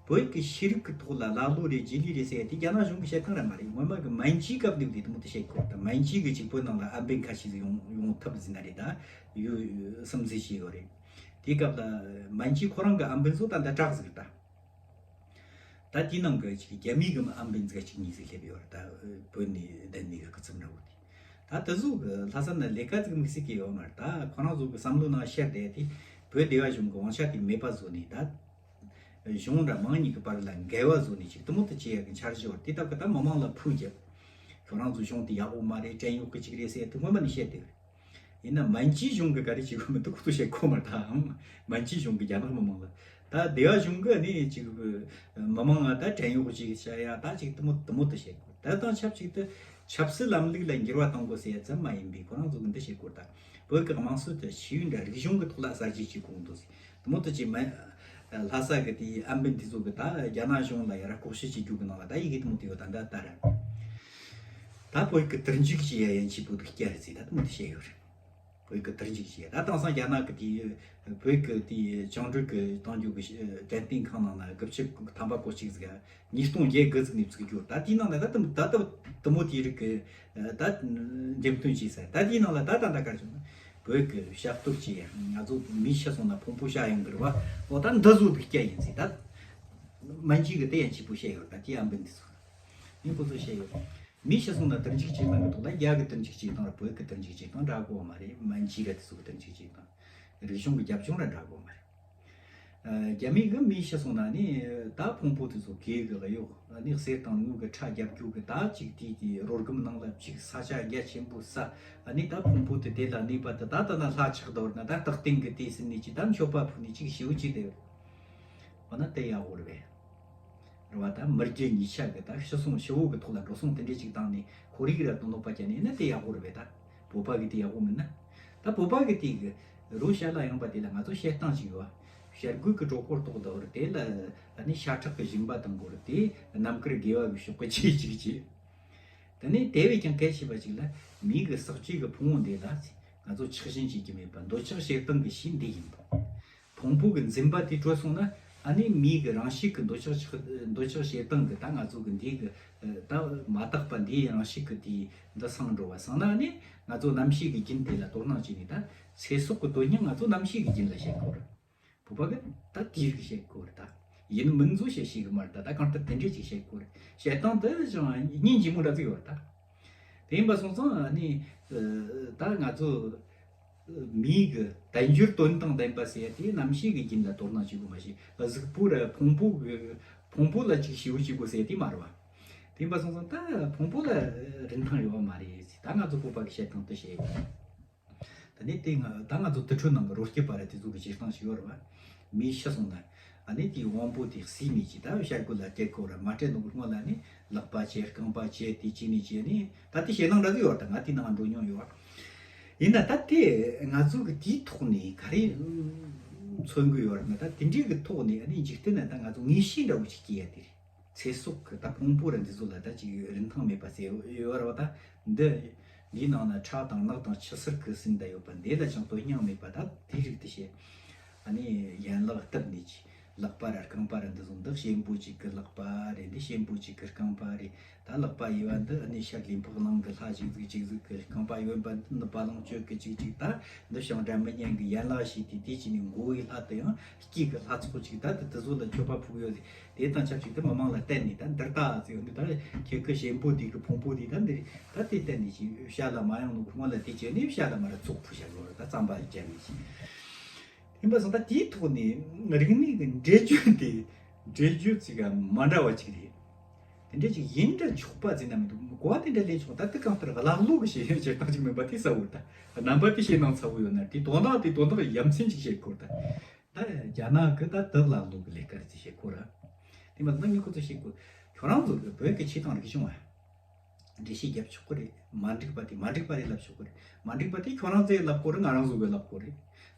བོད་ཀྱི་ཤེས་རིག་གི་ཐོག་ལ་ཀླ་ཀློ་རེད་རྗེས་ལུས་རེད་ཟེར་ཡ་དེ་རྒྱ་ནག་གཞུང་གི་བཤད་སྟངས་ར་མ་རེད། སྔོན་མ་གི་མན་ཇུའི་སྐབས་ནས་དེ་མོ་དེ་བཤད་གི་ཡོད། ད་མན་ཇུ་གི་གཅིག་བོད་ནང་ལ་ཨམ་བན་ཁ་ཤས་ཟིག་ཡོང་ཡོང་ཐབས་ཟིན་ན་རེད། ད་ཡོད་བསམ་ཚུལ་བྱས་ཡོད་རེད། དེའི་སྐབས་ལ་མན་ཇུ་ཁོ་རང་གི་ཨམ་བན་ཚོ་ད་ལྟ་དྲག་ཟིག་རེད་ད། ད་དེའི་ནང་གི་ཅིག་རྒྱ་མིའི་གི་ཨམ་བན་ཟིག་ཅིག་གཉིས་ཟིག་སླེབས་ཡོད་རེད། ད་བོད་ནས་བསྡད་ནས་གི་སྐུ་ཚབ་འདྲ་བོ་དེ། ད་དེ་ཚོ་གི་ལྷ་ས་ན་ལས་ཀ་ཟིག་དམིགས་བསལ་གི་ཡོད་མ་རེད། ད་ཁོ་རང་ཚོ་གི་བསམ་བློའི་ནང་ཤར་བསྡད་དེ་བོད་སྡེ་བ་གཞུང་གི་དབང་ཆ་དེ་མེད་པ་བཟོ་ནས་ད་གཞུང་འདྲ་མང་གཉིས་ཀྱི་བར་ལ་འགལ་བ་བཟོ་ནས་ཅིག་དེ་མོ་དེ་བྱེད་ཡ་གི་འཆར་གཞི་ཡོད་རེད། དེ་སྟབས་གི་ད་མི་མང་ལ་ཕུགས་རྒྱབ། ཁྱོད་རང་ཚོའི་གཞུང་དེ་ཡག་པོ་མ་རེད། བྲན་གཡོག་གི་ཅིག་རེད་ཟེར་དུས་སྔོན་མ་ནས་བཤད་དེ་རེད། ཡིན་ན་མན་ཇུའི་གཞུང་གིས་ག་རེ་བྱེད་དགོས་མིན་དེ་ཁོ་ཚོ་བཤད་གོ་མ་རེད་ད། མན་ཇུའི་གཞུང་གིས་རྒྱ་ནག་མི་མང་ལ། ད་སྡེ་བ་གཞུང་གིས་ནི་ཅིག་མི་མང་ང་ད་བྲན་གཡོག་ཅིག་བྱ་ཡ་ད་ཅིག་དེ་མོ་དེ་མོ་དེ་བཤད་གོ། ད་དང་ཆབས་ཅིག་ཏུ་ཆབ་སྲིད་ལམ་ལུགས་ལ་འགྱུར་བ་གཏོང་དགོས་ཟེར་ཡ་ཙམ་མ་ཡིན་པའི་ཁོ་རང་ཚོ་གིས་འདི་བཤད་གོ། ད་བོད་ཀྱི་དམངས་སྲོལ་དུ་ཤེས་ཡོན་འདྲ་རིག་གཞུང་གི་ཐོག་ལ་གསར་བརྗེ་བྱེད་དགོས་འདུག་ཟེར། དེ་མོ་དེ་ཅིག་མ། ལྷ་ས་གི་དེའི་ཨམ་བན་དེ་ཚོ་གི་ད་རྒྱ་ནག་གཞུང་ལ་ཡར་ལྐོག་བཤད་བྱེད་རྒྱུ་གི་ནང་ལ་ད་ཡི་གེ་དེ་མོ་དེ་ཡོད་ད་འདྲ་ལྟར། ད་བོད་ཀྱི་དུར་འཇུག་བྱེད་ཡ་ཡན་ཆད་པོ་དེ་སྐྱ་རེད་ཟེར་ད་དེ་མོ་དེ་བཤད་ཡོད་རེད། བོད་ཀྱི་དུར་འཇུག་བྱེད་ཡ་ད་དེང་སང་རྒྱ་ནག་གི་དེའི་བོད་ཀྱི་དེའི་བཅིངས་འགྲོལ་གྱི་གཏོང་རྒྱུ་གི་དྲན་རྟེན་ཁང་ནང་ན་དགུ་བཅུ་ཐམ་པ་གོ་གཅིག་ཟིག་ཉིས་སྟོང་བརྒྱད་དགུ་ཟིག་ནས་བཙུགས་རྒྱུ་ད་དེའི་ནང་ན་ད་དེ་ད་ད་དེ་མོ་དེའི་རིགས་ཀྱི་ད་འགྲེམས་སྟོན་བྱས་ཟེར། ད་དེའི་ནང་ལ་ད་ད་ད་གར་བྱུང་ན་བོད་ཀྱི་ཤ་གཏོར་བྱེད་ཡ་ང་ཚོ་མི་ཤི་སོང་ན་ཕུང་པོ་བཤའ་ཡོང་གི་རེད་བ། འོ་ད་འདི་བཟོ་འདུག་སྐྱ་ཡིན་ཟེར་ད། མན་ཇུ་གི་དེ་ཡན་ཆད་པོ་བཤད་ཡོད་ད་དེའི་ཨམ་བན་དེ་ཚོ། ངས་ཁོ་ཚོ་བཤད་ཡོད། མི་ཤི་སོང་ན་དུར་འཇུག་བྱེད་སྟངས་ཀྱི་ཐོག་ལ་རྒྱ་གི་དུར་འཇུག་བྱེད་སྟངས་ར་བོད་ཀྱི་དུར་འཇུག་བྱེད་སྟངས་འདྲ་གོ་མ་རེད། མན་ཇུ་ར་དེ་ཚོ་གི་དུར་འཇུག་བྱེད་སྟངས། རིག་གཞུང་གི་རྒྱབ་ལྗོངས་ར་འདྲ་གོ་མ་རེད། ཨ། རྒྱ་མི་གི་མི་ཤི་སོང་ན་ནི་ད་ཕུང་པོ་དེ་ཚོ་གས་གི་གཡོག་ཨ་ནི་གསེར་དང་དངུལ་གི་ཁྲ་རྒྱབ་རྒྱུ་གི་ད་ཅིག་དེའི་དེའི་རོ་སྒམ་ནང་ལ་ཅིག་ས་ཆ་རྒྱ་ཆེན་པོ་ས་ཨ་ནི་ད་ཕུང་པོ་དེ་དེ་ལ་གནས་པ་དེ་ད་ད་ན་ལྷ་ཆགས་ད་བར་ན་ད་རྟགས་སྟེང་གི་དེ་ཟིན་ནས་ཅིག་ད་མཆོད་པ་ཕུལ་ནས་ཅིག་ཞེའུ་ཅིག་དེ་འོ་ན་དེ་ཡག་པོ་རེད་པས། རེད་བ། ད་མི་རྒྱུ་གཉིས་ཆ་གི་ད་ཤི་སོང་ཤི་བོ་གི་ཐོག་ལ་འགྲོ་སོང་དེ་འདྲས་ཅིག་བཏང་ནས་ཁོར་ཡུག་ར་དོ་ནོ་པ་ཅན་ནས་ན་དེ་ཡག་པོ་རེད་པས། ད་བོད་པ་གི་དེ་ཡག་པོ་མིན་ན། ད་བོད་པ་གི་དེ་གི་རོ་ཤ་ལ་ཡང་པ་དེ་ལ་ང་ཚོ་བཤད་སྟངས་ཅིག་ཡོད་བ། བྱ་རྒོད་གི་གྲོགས་པོར་གཏོགས་ད་བར་དེ་ལ་ནི་ཤ་ཁྲག་གི་ཞིང་པ་དང་པོར་དེ་རྣམ་དཀར་དགེ་བ་གི་ཕྱོགས་གི་ཅིག་ཅིག་ཅིག་དེ་ནས་དེ་བས་ཀྱང་གལ་ཆེ་བ་ཅིག་ལ་མིའི་གི་ཟག་བཅས་གི་ཕུང་བོ་འདི་ལ་ང་ཚོ་ཆགས་ཞེན་བྱེད་ཀྱི་མེད་པ་འདོད་ཆགས་ཞེ་སྡང་གི་ཕྱིར་འདི་ཡིན་པ། ཕུང་པོ་གི་འཛིན་པ་དེ་གྲོལ་སོང་ན་ཨ་ནི་མིའི་གི་རང་བཞིན་གི་འདོད་ཆགས་ཆགས་འདོད་ཆགས་ཞེ་སྡང་གི་ད་ང་ཚོ་གི་འདི་གི་ད་མ་དག་པ་འདིའི་རང་བཞིན་གི་དེ་འདི་སངས་འགྲོ་བ་སང་ན་ཨ་ནི་ང་ཚོ་རྣམ་ཤེས་ཀྱི་རྒྱུན་དེ་ལ་དོ་སྣང་བྱས་ནས་ད་ཚེ་སྲོག་གི་དོན་སྙིང་ང་ཚོ་རྣམ་ཤེས་ཀྱི་རྒྱུན་ལ་བཤད་དགོས་རེད། བོད་པ་གི་ད་དེའི་རིགས་བཤད་དགོས་རེད་ད། ཡིན་མིན་ཚོ་བཤད་ཤེས་གི་མ་རེད་ད། ད་གང་ལྟར་དེ་འདྲས་ཅིག་བཤད་དགོས་རེད། བཤད་སྟངས་དེ་ཅང་སྙིང་རྗེ་མོ་འདྲ་ཅིག་ཡོད་རེད་ད། དེ་ཡིན་པ་སོང་ཙང་ཨ་ནི་ད་ང་ཚོ་མིའི་གི་དལ་འབྱོར་དོན་དང་ལྡན་པ་ཟེར་ཡ་དེ་རྣམ་ཤེས་ཀྱི་རྒྱུན་ལ་དོ་སྣང་བྱེད་དགོས་མ་གཞི་གཟུགས་པོ་ར་ཕུང་པོ་གི་ཕུང་པོ་ལ་ཅིག་ཞེ་པོ་བྱེད་དགོས་ཟེར་ཡ་དེ་མ་རེད་བ། དེ་ཡིན་པ་སོང་ཙང་ད་ཕུང་པོ་ལ་རིན་ཐང་ཡོད་བ་མ་རེད་ཟེར། ད་ང་ཚོ་བོད་པ་གི་བཤད་སྟངས་དེ་བཤད་ཡོད། ད་ནི་དེ་ང་ད་ང་ཚོ་དུར་ཁྲོད་ནང་གི་རོ་སྐྱིད་པ་ར་དེ་ཚོ་གི་བྱེད་སྟངས་ཤིག་ཡོད་རེད་བ། མི་ཤི་སོང་ན་ཨ་ནི་དེའི་དབང་པོ་དེ་བསུས་ནས་ཀྱི་ད་བྱ་རྒོད་ལ་སྐྱེལ་དགོས་ར་མ་སྤྲད་ནོ་གི་སྔོན་ལ་ནི་ལག་པ་བྱས་རྐང་པ་བྱས་དེ་བྱས་ནས་བྱས་ནས་ད་དེ་བྱེད་སྟངས་འདྲ་ཚོ་ཡོད་རེད། ད་ང་དེའི་ནང་འགྲོ་མྱོང་ཡོད་བ། ཡིན་ན་ད་དེ་ང་ཚོ་གི་དེའི་ཐོག་ནས་ག་རེ་མཚོན་གི་ཡོད་རེད་ན། ད་དེ་འདྲའི་གི་ཐོག་ནས་ཨ་ནི་འཇིག་རྟེན་ན་ད་ང་ཚོ་ངེས་ཤེས་འདྲ་བོ་ཞིག་སྐྱེ་ཡ་དེ་རེད། ཚེ་སྲོག་གི་ད་ཕུང་པོ་ར་འདི་ཚོ་ལ་ད་ཅིག་རིན་ཐང་མེད་པ་ཟེར་ཡོད་རེད་བ། ད་འདི་འདིའི་ནང་ན་ཁྲག་དང་རྣག་དང་ཆུ་སེར་གི་ཟིན་ད་ཡོད་པ་འདི་ལ་ཅང་དོན་སྙིང་མེད་པ་ད་དེ་རིགས་དེ་བཤད། ཨ་ནི་ཡན་ལག་གཏུབ་ནས་ཅིག་ལག་པ་ར་རྐང་པ་ར་འདི་ཚོ་འདི་གཤེན་པོ་གཅིག་གི་ལག་པ་རེད། འདི་གཤེན་པོ་གཅིག་གི་རྐང་པ་རེད། ད་ལག་པ་གཡས་པ་འདི་ཨ་ནི་ཤར་ལུས་འཕགས་གླིང་གི་ལྷ་ཅིག་ཟིག་ཅིག་ཟིག་གི་རྐང་པ། གཡོན་པ་འདི་ནི་བ་ལང་སྤྱོད་གི་ཅིག་ཅིག་ད་འདི་ཞང་སྒྲ་མི་སྙན་གི་ཡན་ལག་ཞིག་དེ་དེ་ཅི་ནས་མགོ་བོའི་ལྷ་དུ་ཡང་། སྐྱེས་ཀྱི་ལྷ་ཚོགས་ཅིག་ད་དེ་དེ་ཚོ་ལ་མཆོད་པ་ཕུལ་ཡོད་དེ། དེ་དང་ཆབས་ཅིག་ཏུ་མི་མང་ལ་བསྟན་ནས་ད་འདིར་ལྟ་ཟེར་ཡོད་འདི། ད་ཁྱེད་ཀྱི་གཤེན་པོ་འདི་གི་ཕུང་པོ་འདི་ད་འདིར་ད་དེ་བསྟན་ནས་ཅིག་བཤད་ལ་མ་ཡོང་ནོ་སྔོན་ལ་དེ་བྱས་ནས་བཤད་ལ་མ་ར་ཚོགས་ཕུལ་བྱ་དགོས་ར། ད་རྩམ་པ་བརྒྱབ་ནས་ཅིག་ཡིན་པ་སོང་། ད་དེའི་ཐོག་ནས་རིག་གནས་ཀྱི་འགྲེལ་བརྗོད་དེ་འགྲེལ་བརྗོད་ཅིག་མ་འདྲ་བ་ཅིག་རེད། དེ་འདྲ་ཅིག་ཡིན་འདྲ་ཆོག་པ་ཟེར་ན་མི་འདུག་གོ་བ་དེ་འདྲ་ལེན་ཆོག་ད་དེ་གང་ལྟར་ཀླ་ཀློ་གི་བཤད་བྱེད་སྟངས་ཅིག་མིན་པ་དེ་གསལ་བོ་རེད། ད་རྣམ་པ་དེ་བཤད་སྟངས་ཚ་བོ་ཡོད་ན་དེ་དོན་དག་དེ་དོན་དག་ཡ་མཚན་ཅིག་བཤད་དགོས་རེད། ད་ད་རྒྱ་ནག་གི་ད་དེ་ཀླ་ཀློ་གི་ལས་ཀ་རེད་ཅེས་བཤད་དགོས་རེད། དེ་མ་ཟད་ངས་ཁོ་ཚོ་བཤད་དགོས། ཁྱོད་རང་ཚོ་གི་བོད་ཀྱི་ཆོས་དང་རིག་གཞུང་བ། འགྲེལ་བཤད་རྒྱབ་ཆོག་གི་རེད། མ་འགྲིག་པ་དེ་མ་འགྲིག་པ་རེད་ལབ་ཆོག་གི་རེད། མ་འགྲིག་པ་དེ་ཁྱོད་རང་ཚོས་ལབ་དགོས་རེད། ང་རང་ཚོ་གིས་ལབ་དགོས་རེད།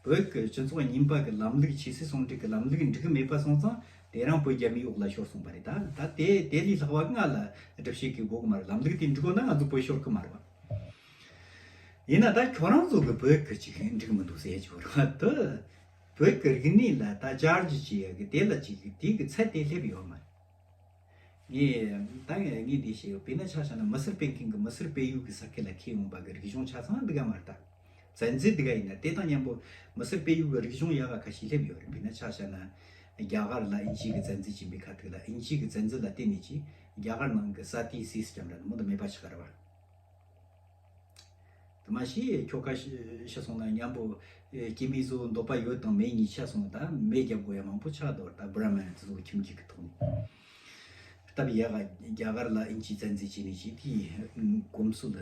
བོད་ཀྱི་སྤྱི་ཚོགས་རྙིང་པ་གི་ལམ་ལུགས། ཆོས་སྲིད་ཟུང་འབྲེལ་གྱི་ལམ་ལུགས་འགྲིག་མེད་པ་སོང་ཙང་དེ་རང་བོད་རྒྱ་མིའི་འོག་ལ་ཤོར་སོང་བ་རེད། ད་ད་དེ་དེ་ལས་ལྷག་པ་ང་ལ་སྒྲུབ་བྱེད་ཀྱི་དགོས་ཀྱི་མ་རེད། ལམ་ལུགས་དེ་འགྲིག་དགོས་ན་ང་ཚོ་བོད་ཤོར་གི་མ་རེད་བ། ཡིན་ན་ད་ཁྱོད་རང་ཚོ་གི་བོད་ཀྱི་ཅིག་འགྲིག་མི་འདུག་ཟེར་གྱི་རེད་བ། དེ་བོད་ཀྱི་རིག་གནས་ལ་ད་བཅར་རྒྱུ་བྱེད་ཡ་གི་དེ་ལ་ཅིག་དེ་གི་ཚད་དེ་སླེབས་ཡོད་མ་རེད། ངས་ད་ངས་འདི་བཤད་ཡོད། དཔེར་ན་ཆ་བཞག་ན་མི་སེར་སྤེལ་མཁན་གྱི་མི་སེར་སྤེལ་ཡུལ་གྱི་ས་ཁུལ་ལ་ཁྱེར་ཡོང་པ་གི་རིག་གཞུང་ཆ་ཚང་འདི་ག་མ་རེད་ད། བཙན་འཛུལ་འདི་ག་ཡིན་ན་དེ་དང་མཉམ་པོ་མི་སེར་སྤེལ་ཡུལ་གྱི་རིག་གཞུང་ཡག་ག་ཁ་ཤས་སླེབས་ཡོད་རེད། དཔེར་ན་ཆ་བཞག་ན་རྒྱ་གར་ལ་དབྱིན་ཇི་གི་བཙན་འཛུལ་བྱིན་པའི་ཁ་ཐུག་ལ་དབྱིན་ཇི་གི་བཙན་འཛུལ་ལ་བརྟེན་ནས་ཀྱིས་རྒྱ་གར་ནང་གི་ས་དེའི་སི་སི་ཊམ་ར་མོ་འདི་མེད་པ་ཆགས་ཀ་རེད་བ། དེ་མ་གཞི་ཁྱོ་ག་ཤི་ཤི་སོང་ན་མཉམ་པོ་སྐྱེ་མི་ཚོ་འདོད་པ་ཡོད་དང་མེད་གཉིས་ཆ་སོང་ད་མེ་རྒྱབ་དགོས་ཡ་མང་པོ་ཆགས་འདུག་ད་བྷ་ར་མན་དེ་ཚོ་ཁྱིམ་རྒྱུད་ཀྱི་ཐོག་ནས། སྟབས་ཡག་རྒྱ་གར་ལ་ཨིན་ཇིའི་བཙན་འཛུལ་བྱས་ནས་ཅིག་དེའི་གོམས་སྲོལ་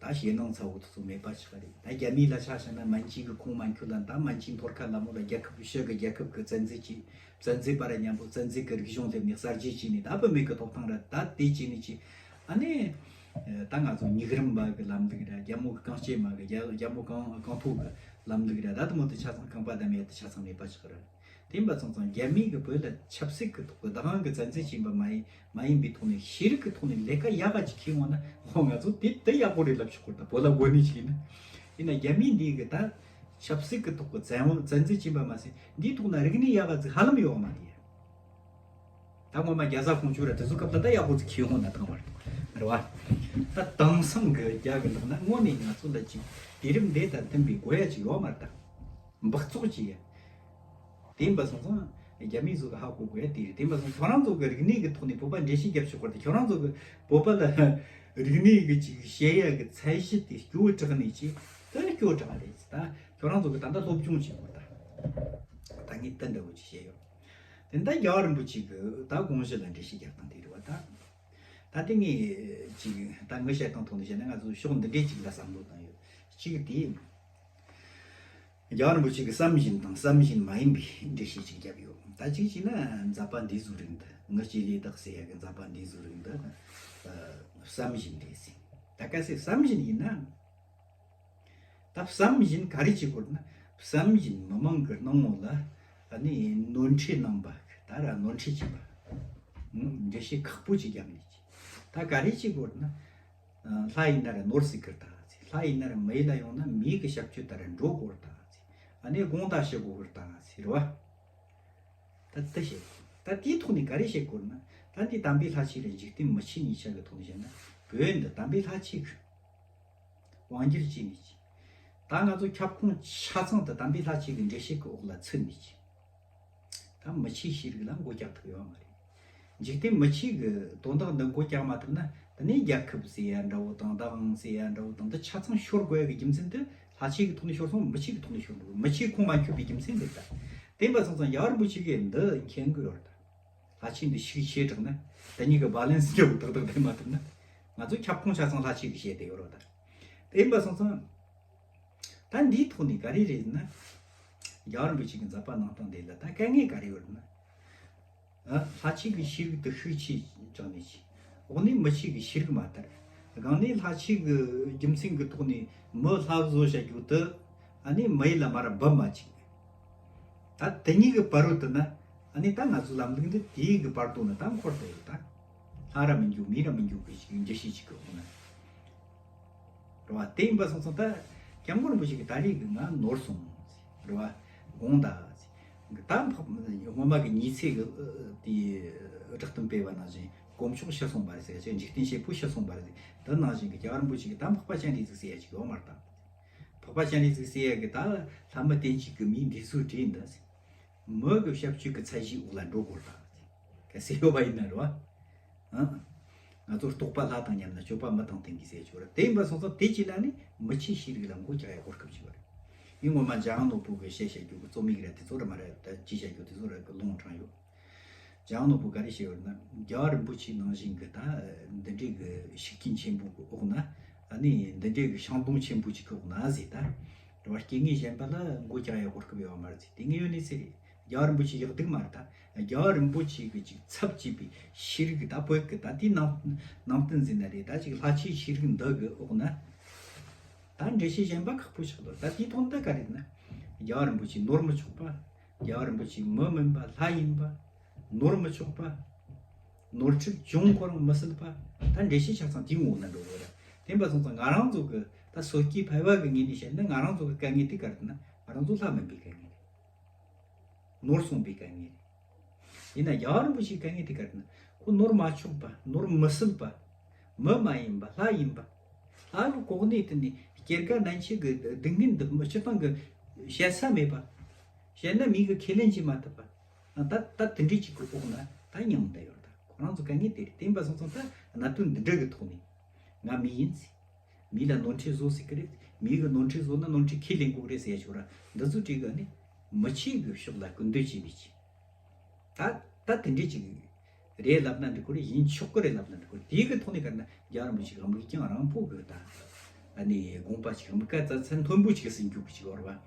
ད་ཞེད་སྣང་ཚ་བོ་དེ་ཚོ་མེད་པ་ཆགས་རེད། ད་རྒྱ་མི་ལ་ཆ་བཞག་ན་མན་ཇུའི་གི་ཁོང་མ་འཁྱོལ་ལ་ད་མན་ཇུའི་འཐོར་ཁ་ལ་མོ་ལ་རྒྱལ་ཁབ་ཕྱི་གི་རྒྱལ་ཁབ་གི་བཙན་འཛུལ་གྱིས་བཙན་འཛུལ་པ་ར་མཉམ་པོ་བཙན་འཛུལ་གི་རིག་གཞུང་སླེབས་ནས་གསར་བརྗེ་བྱས་ནས་ད་བུད་མེད་གི་ཐོབ་ཐང་ར་ད་དེ་བྱས་ནས་ཅིག་ཨ་ནི་ད་ང་ཚོ་ཉུག་རུམ་པ་གི་ལམ་ལུགས་ར་རྒྱ་མོ་གི་རྐང་རྗེས་མ་གི་རྒྱ་རྒྱ་མོ་རྐང་རྐང་ཐོག་གི་ལམ་ལུགས་ར་ད་དེ་མོ་དེ་ཆ་ཚང་རྐང་པ་བསྡམས་ཡ་དེ་ཆ་ཚང་མེད་པ་ཆགས་ར། དེ་འབའ་ཚང་ཚང་རྒྱ་མི་གི་བོད་ལ་ཆབ་སྲིད་ཀྱི་ཐོག་གི་བདག་དབང་གི་བཙན་འཛུལ་བྱས་པ་མ་ཡིན་མ་ཡིན་པའི་ཐོག་ནས་ཤེས་རིག་གི་ཐོག་ནས་ལས་ཀ་ཡག་ག་ཅིག་ཁྱེར་འོང་ན་ཧོ་ང་ཚོ་དེ་དེ་ཡག་པོ་རེད་ལབ་ཆོག་གི་རེད། ད་བོད་ལ་དགོས་ནི་ཅིག་ཡིན་ན། ཡིན་ན་རྒྱ་མི་འདི་གི་ད་ཆབ་སྲིད་ཀྱི་ཐོག་གི་བཙན་དབང་བཙན་འཛུལ་བྱས་པ་མ་ཟད་འདིའི་ཐོག་ན་རིག་གནས་ཡག་ག་ཅིག་ཧ་ལམ་ཡོད་མ་རེད། ད་ངོ་མ་རྒྱ་བཟའ་ཁོང་ཆུ་ར་དེ་ཚོ་སྐབས་ད་ད་ཡག་པོ་ཅིག་ཁྱེར་འོང་ན་ཐང་བ་རེད་བ། ད་དེང་སང་གི་རྒྱ་གི་ལག་ན་དངོས་གནས་ང་ཚོ་ལ་ཅིག་དུས་རབས་འདི་དང་མཐུན་པའི་དགོས་ཡ་ཅིག་ཡོད་མ་རེད་ད། འབག་བཙོག་ཅིག་ཡ། དེ་འབའ་སོང་ཙང་རྒྱ་མི་ཚོ་གི་ཧ་གོ་དགོས་ཡ་དེ་རེད། དེ་འབའ་སོང་ཁྱོད་རང་ཚོ་གི་རིག་གནས་ཀྱི་ཐོག་ནས་བོད་པ་འགྲེལ་བཤད་རྒྱབ་ཆོག་གི་རེད་དེ། ཁྱོད་རང་ཚོ་གི་བོད་པ་ལ་རིག་གནས་ཀྱི་ཅིག་བཤད་ཡ་གི་ཚད་གཞི་དེ་སྐྱོ་དྲགས་ནས་ཅིག་དེ་སྐྱོ་དྲགས་རེད། ད་ཁྱོད་རང་ཚོ་གི་ད་ལྟ་སློབ་སྦྱོང་བྱེད་དགོས་ད། ད་ངས་དེ་འདྲ་བོ་ཅིག་བཤད་ཡོད། དེ་ད་རྒྱལ་བ་རིན་པོ་ཆེ་གི་ད་དགོངས་གཞི་ལ་འགྲེལ་བཤད་རྒྱབ་སྟངས་དེ་རེད་བ་ད། ད་དེ་ངས་ཅིག་ད་ངི་བཤད་སྟངས་ཐོག་ནས་བཤད་ན་ང་ཚོ་ཕྱོགས་འདི་འདྲས་ཅིག་ལ་བསམ་བློ་བཏང་ཡོད། གཅིག་དེ། རྒྱལ་བ་རིན་པོ་ཆེ་གིས་བསམ་བཞིན་དང་བསམ་བཞིན་མ་ཡིན་པའི་འགྲེལ་བཤད་ཅིག་བརྒྱབ་ཡོད། ད་གཅིག་བྱས་ན་མཛད་པ་འདས་གསོའི་རིགས་འདི། ངི་སྐྱེས་ལས་དག་ཟེར་ཡ་གི་མཛད་པ་འདས་གསོའི་རིགས་འདི་ཨ་བསམ་བཞིན་རེད་ཟེར། ད་གལ་སྲིད་བསམ་བཞིན་ཡིན་ན། ད་བསམ་བཞིན་ག་རེ་བྱེད་དགོས་ན། བསམ་བཞིན་མི་མང་གི་སྣང་ངོ་ལ་ཨ་ནི་ནོར་འཁྲུལ་གནང་བ་ད་ར་ནོར་འཁྲུལ་བྱེད་པ། འགྲེལ་བཤད་ཁག་པོ་ཅིག་བརྒྱབ་ནས་ཅི། ད་ག་རེ་བྱེད་དགོས་ན། ལྷ་ཡིན་ན་ར་ནོར་སྲིད་ཀིར་ད་ཟེར། ལྷ་ཡིན་ན་ར་མི་ཡུལ་ལ་ཡོང་ན་མིའི་གི་ཞབས་ཕྱི་ད་ར་འགྲོ་དགོས་ད་ཟེར། ཨ་ནི་དགོངས་དག་ཞུ་དགོས་ཀིར་ད་ཟེར་བ། ད་དེ་བཤད། ད་དེའི་ཐོག་ནས་ག་རེ་བཤད་དགོས་ན། ད་འདི་དམ་པའི་ལྷ་ཆོས་ར་འཇིག་རྟེན་མི་ཆོས་གཉིས་ཆ་གི་ཐོག་ནས་བཤད་ན་བོད་འདི་དམ་པའི་ལྷ་ཆོས་གི་དབང་སྒྱུར་བྱས་ནས་ཀྱི། ད་ང་ཚོ་ཁྱབ་ཁོངས་ཆ་ཚང་དུ་དམ་པའི་ལྷ་ཆོས་ཀྱི་འགྲེལ་བཤད་ཀྱི་འོག་ལ་ཚུད་ནས་ཀྱི། ད་མི་ཆོས་ཤེས་རིག་ལ་མགོ་བཀྱག་ཐུབ་ཡོད་མ་རེད། འཇིག་རྟེན་མི་ཆོས་ཀྱི་དོན་དག་འདི་མགོ་བཀྱག་མ་ཐུབ་ན་དེ་ནས་རྒྱལ་ཁབ་ཟེར་ཡ་འདྲ་བོ་དང་བདག་དབང་ཟེར་ཡ་འདྲ་བོ་དང་འདི་ཆ་ཚང་ཤོར་དགོས་ཡ་གི་རྒྱུ་མཚན་དེ་ལྷ་ཆོས་ཀྱི་ཐོག་ནས་ཤོར་སོང་། མི་ཆོས་ཀྱི་ཐོག་ནས་ཤོར་འགྲོ། མི་ཆོས་ཁོང་མ་འཁྱོལ་བའི་རྒྱུ་མཚན་འདི་ལྟ། དེ་འབའ་སོང་ཙང་རྒྱལ་བ་རིན་པོ་ཆེ་གིས་འདི་མཁྱེན་དགོས་ཡོད་ད། ལྷ་ཆོས་འདི་ཤུགས་ཆེ་དྲགས་ན་དེ་གཉིས་ཀྱི་བྷ་ལན་སི་འདྲ་བོ་ཏག་ཏག་ལྡན་མ་ཐུབ་ན། ང་ཚོ་ཁྱབ་ཁོངས་ཆ་ཚང་ལྷ་ཆོས་ཀྱི་བཤད་དེ་ཡོད་རོགས་ད། དེ་ཡིན་པ་སོང་ཙང་། ད་འདིའི་ཐོག་ནས་ག་རེ་རེད་ཟེར་ན། རྒྱལ་བ་རིན་པོ་ཆེ་གི་མཛད་པ་གནང་སྟངས་དེ་ལ་ད་དཀའ་ངལ་ག་རེ་ཡོད་རེད་ན། ཨ། ལྷ་ཆོས་ཀྱི་ཤེས་རིག་དེ་ཤུགས་ཆེ་དྲགས་ནས་ཀྱི། འོག་ནས་མི་ཆོས་ཀྱི་ཤེས་རིག་མ་དར། སྒང་ནས་ལྷ་ཆོས་ཀྱི་རྒྱུ་མཚན་གྱི་ཐོག་ནས་མི་ལྷ་བཟོ་བྱ་རྒྱུ་དེ། ཨ་ནི་མི་ཡུལ་ལ་མར་ར་འབབ་མ་བཅུག་ད་དེ་གཉིས་ཀྱི་བར་དུ་ན། ཨ་ནི་ད་ང་ཚོའི་ལམ་ལུགས་འདི་དེའི་གི་བར་དུ་ན་ད་འཁོར་བསྡད་ཡོད་ད། ལྷ་ར་མི་འགྱུར་མི་ར་མི་འགྱུར་གི་ཅིག་འགྲེལ་བཤད་ཅིག་གི་འོག་ན། རེད་བ། དེ་ཡིན་པ་སོང་ཙང་ད་སྐྱབས་མགོན་རིན་པོ་ཆེ་གི་ད་རེས་གི་ང་ནོར་སོང་། རེད་བ། དགོངས་དག་ད་འཕགས་སྔོན་མ་གི་ཉི་ཚེ་གི་དེའི་བསྒྲགས་གཏམ་སྤེལ་བ་ནང་བཞིན་དཀོན་མཆོག་ཤི་སོང་བ་རེད་ཟེར་ཡ་ཅིག་འཇིག་རྟེན་བྱེད་པོ་ཤི་སོང་བ་རེད་ཟེར། འདི་ནང་བཞིན་གི་རྒྱལ་བ་རིན་པོ་ཆེ་གི་ད་འཕགས་པ་སྤྱན་རས་གཟིགས་ཟེར་ཡ་ཅིག་ཡོད་མ་རེད་ད། འཕགས་པ་སྤྱན་རས་གཟིགས་ཟེར་ཡ་གི་ད་ལྷ་མི་བསྟན་བཅོས་གི་མིའི་འདས་གསོལ་བྲིས་འདི་ཟེར། མི་གི་ཞབས་ཕྱི་གི་ཚད་གཞིའི་འོག་ལ་འགྲོ་དགོས་ད། གལ་སྲིད་ཡོད་པ་ཡིན་ན་རེད་བ། ཨང་། ང་ཚོ་རྟོགས་པ་ལྷ་དང་མཉམ་ན་སྤྱོད་པ་མི་དང་མཐུན་གྱི་ཟེར་ཆོག་ར། དེ་ཡིན་པ་སོང་ཙང་དེ་གཅིག་ལ་ནི་མི་ཆོས་ཤེས་རིག་ལ་མགོ་བཀྱག་ཡ་གོ་སྐབས་ཅིག་ཡོད་རེད། ངས་སྔོན་མ་འཇམ་དབྱངས་ནོར་བུ་གི་བཤད་བཤད་རྒྱུ་གི་རྩོམ་ཡིག་ར་དེ་ཚོ་ར་མ་ར་ད་ཅི་བཤད་རྒྱུ་དེ་ཚོ་ར་གི་ལུང་དྲངས་ཡོད། འཇམ་དབྱངས་ནོར་བུ་ག་རེ་བཤད་ཡོད་ན་རྒྱལ་བ་རིན་པོ་ཆེ་ནང་བཞིན་གི་ད་འདི་འདྲའི་གི་ཤུགས་རྐྱེན་ཆེན་པོ་གི་འོག་ན་ཨ་ནི་འདི་འདྲའི་གི་ཤང་སྡོང་ཆེན་པོ་ཅིག་གི་འོག་ན་ཟེར་ད། རེད་བ། སྐྱེ་དངོས་གཞན་པ་ལ་མགོ་བཀྱག་ཡ་གོ་སྐབས་ཡོད་མ་རེད་ཟེར། དེ་ངས་ཡོད་ནི་ཟེར་རེད། རྒྱལ་བ་རིན་པོ་ཆེ་ཡག་སྡུག་མ་རེད་ད། རྒྱལ་བ་རིན་པོ་ཆེ་གི་ཅིག་ཚབ་བྱས་པའི་ཤེས་རིག་གི་ད་བོད་གི་ད་དེའི་ནང་ནང་བསྟན་ཟེར་ན་རེད། ད་ཅིག་ལྷ་ཆོས་ཤེས་རིག་འདི་གི་འོག་ན། ད་འགྲེལ་བཤད་གཞན་པ་ཁག་པོ་ཆགས་འདུག་ད་དེའི་ཐོག་ནས་ད་ག་རེ་ན། རྒྱལ་བ་རིན་པོ་ཆེ་ནོར་མི་ཆོག་པ། རྒྱལ་བ་རིན་པོ་ཆེ་མི་མིན་པ་ལྷ་ཡིན་པ། ནོར་མི་ཆོག་པ། ནོར་འཁྲུལ་བྱུང་ཁོ་རང་མི་སྲིད་པ། ད་འགྲེལ་བཤད་ཆ་ཚང་དེའི་ངོ་ན་འགྲོ་གི་རེད། དེ་འབའ་སོང་ཙང་ང་རང་ཚོ་གི་ད་སོ་སྐྱེ་ཕལ་བ་གི་ངོས་ནས་བཤད་ན་ང་རང་ཚོ་གི་དཀའ་ངལ་དེ་ག་རེ་ན་ང་རང་ཚོ་ལྷ་མིན་པའི་དཀའ་ངལ་རེད། ནོར་སོང་པའི་དཀའ་ངལ་རེད། ཡིན་ན་རྒྱལ་བ་རིན་པོ་ཆེའི་དཀའ་ངལ་དེ་ག་རེ་ན་ཁོ་ནོར་མ་ཆོག་པ། ནོར་མི་སྲིད་པ། མི་མ་ཡིན་པ། ལྷ་ཡིན་པ། ལྷ་གི་གོ་གནས་དེ་ནི་སྐྱེ་རྒ་ན་འཆི་གི་སྡུག་བསྔལ་འདི་མི་སྤྱི་བཏང་གི་བཤད་ས་མེད་པ། བཤད་ན་མིའི་གི་ཁས་ལེན་བྱེད་མ་ཐུབ་པ། ད་ད་དེ་འདྲའི་ཅིག་གི་འོག་ན་ད་མྱངས་བསྡད་ཡོད། ད་ཁོ་རང་ཚོ་དཀའ་ངལ་དེ་རེད། དེ་འབའ་སོང་ཙང་ད་གནད་དོན་འདི་འདྲ་གི་ཐོག་ནས་ང་མི་ཡིན་ཟེར། མི་ལ་ནོར་འཁྲུལ་བཟོ་སྲིད་ཀྱི་རེད། མི་གི་ནོར་འཁྲུལ་བཟོ་ན་ནོར་འཁྲུལ་ཁས་ལེན་དགོས་ཀྱི་རེད་ཟེར་ཡ་ཆོག་ར། འདི་ཚོ་བྲིས་གི་ནི་མི་ཆོས་གི་ཕྱོགས་ལ་སྐུར་འདེབས་བྱས་ནས་ཅི། ད་ད་དེ་འདྲའི་ཅིག་ རེད་ལབ་ན་འགྲིག་གི་རེད། ཡིན་ཆོག་གི་རེད་ལབ་ན་འགྲིག་གི་རེད། དེའི་གི་ཐོག་ནས་ག་རེ་ན་རྒྱལ་བ་རིན་པོ་ཆེ་གི་མིག་རྒྱང་རིང་པོ་གི་ད། ཨ་ནི་དགོངས་པ་ཞིག་དམིགས་བཀར་རྩ་ཚད་མཐོན་པོ་ཞིག་ཟིན་རྒྱུ་གི་ཞིག་ཡོད་རེད་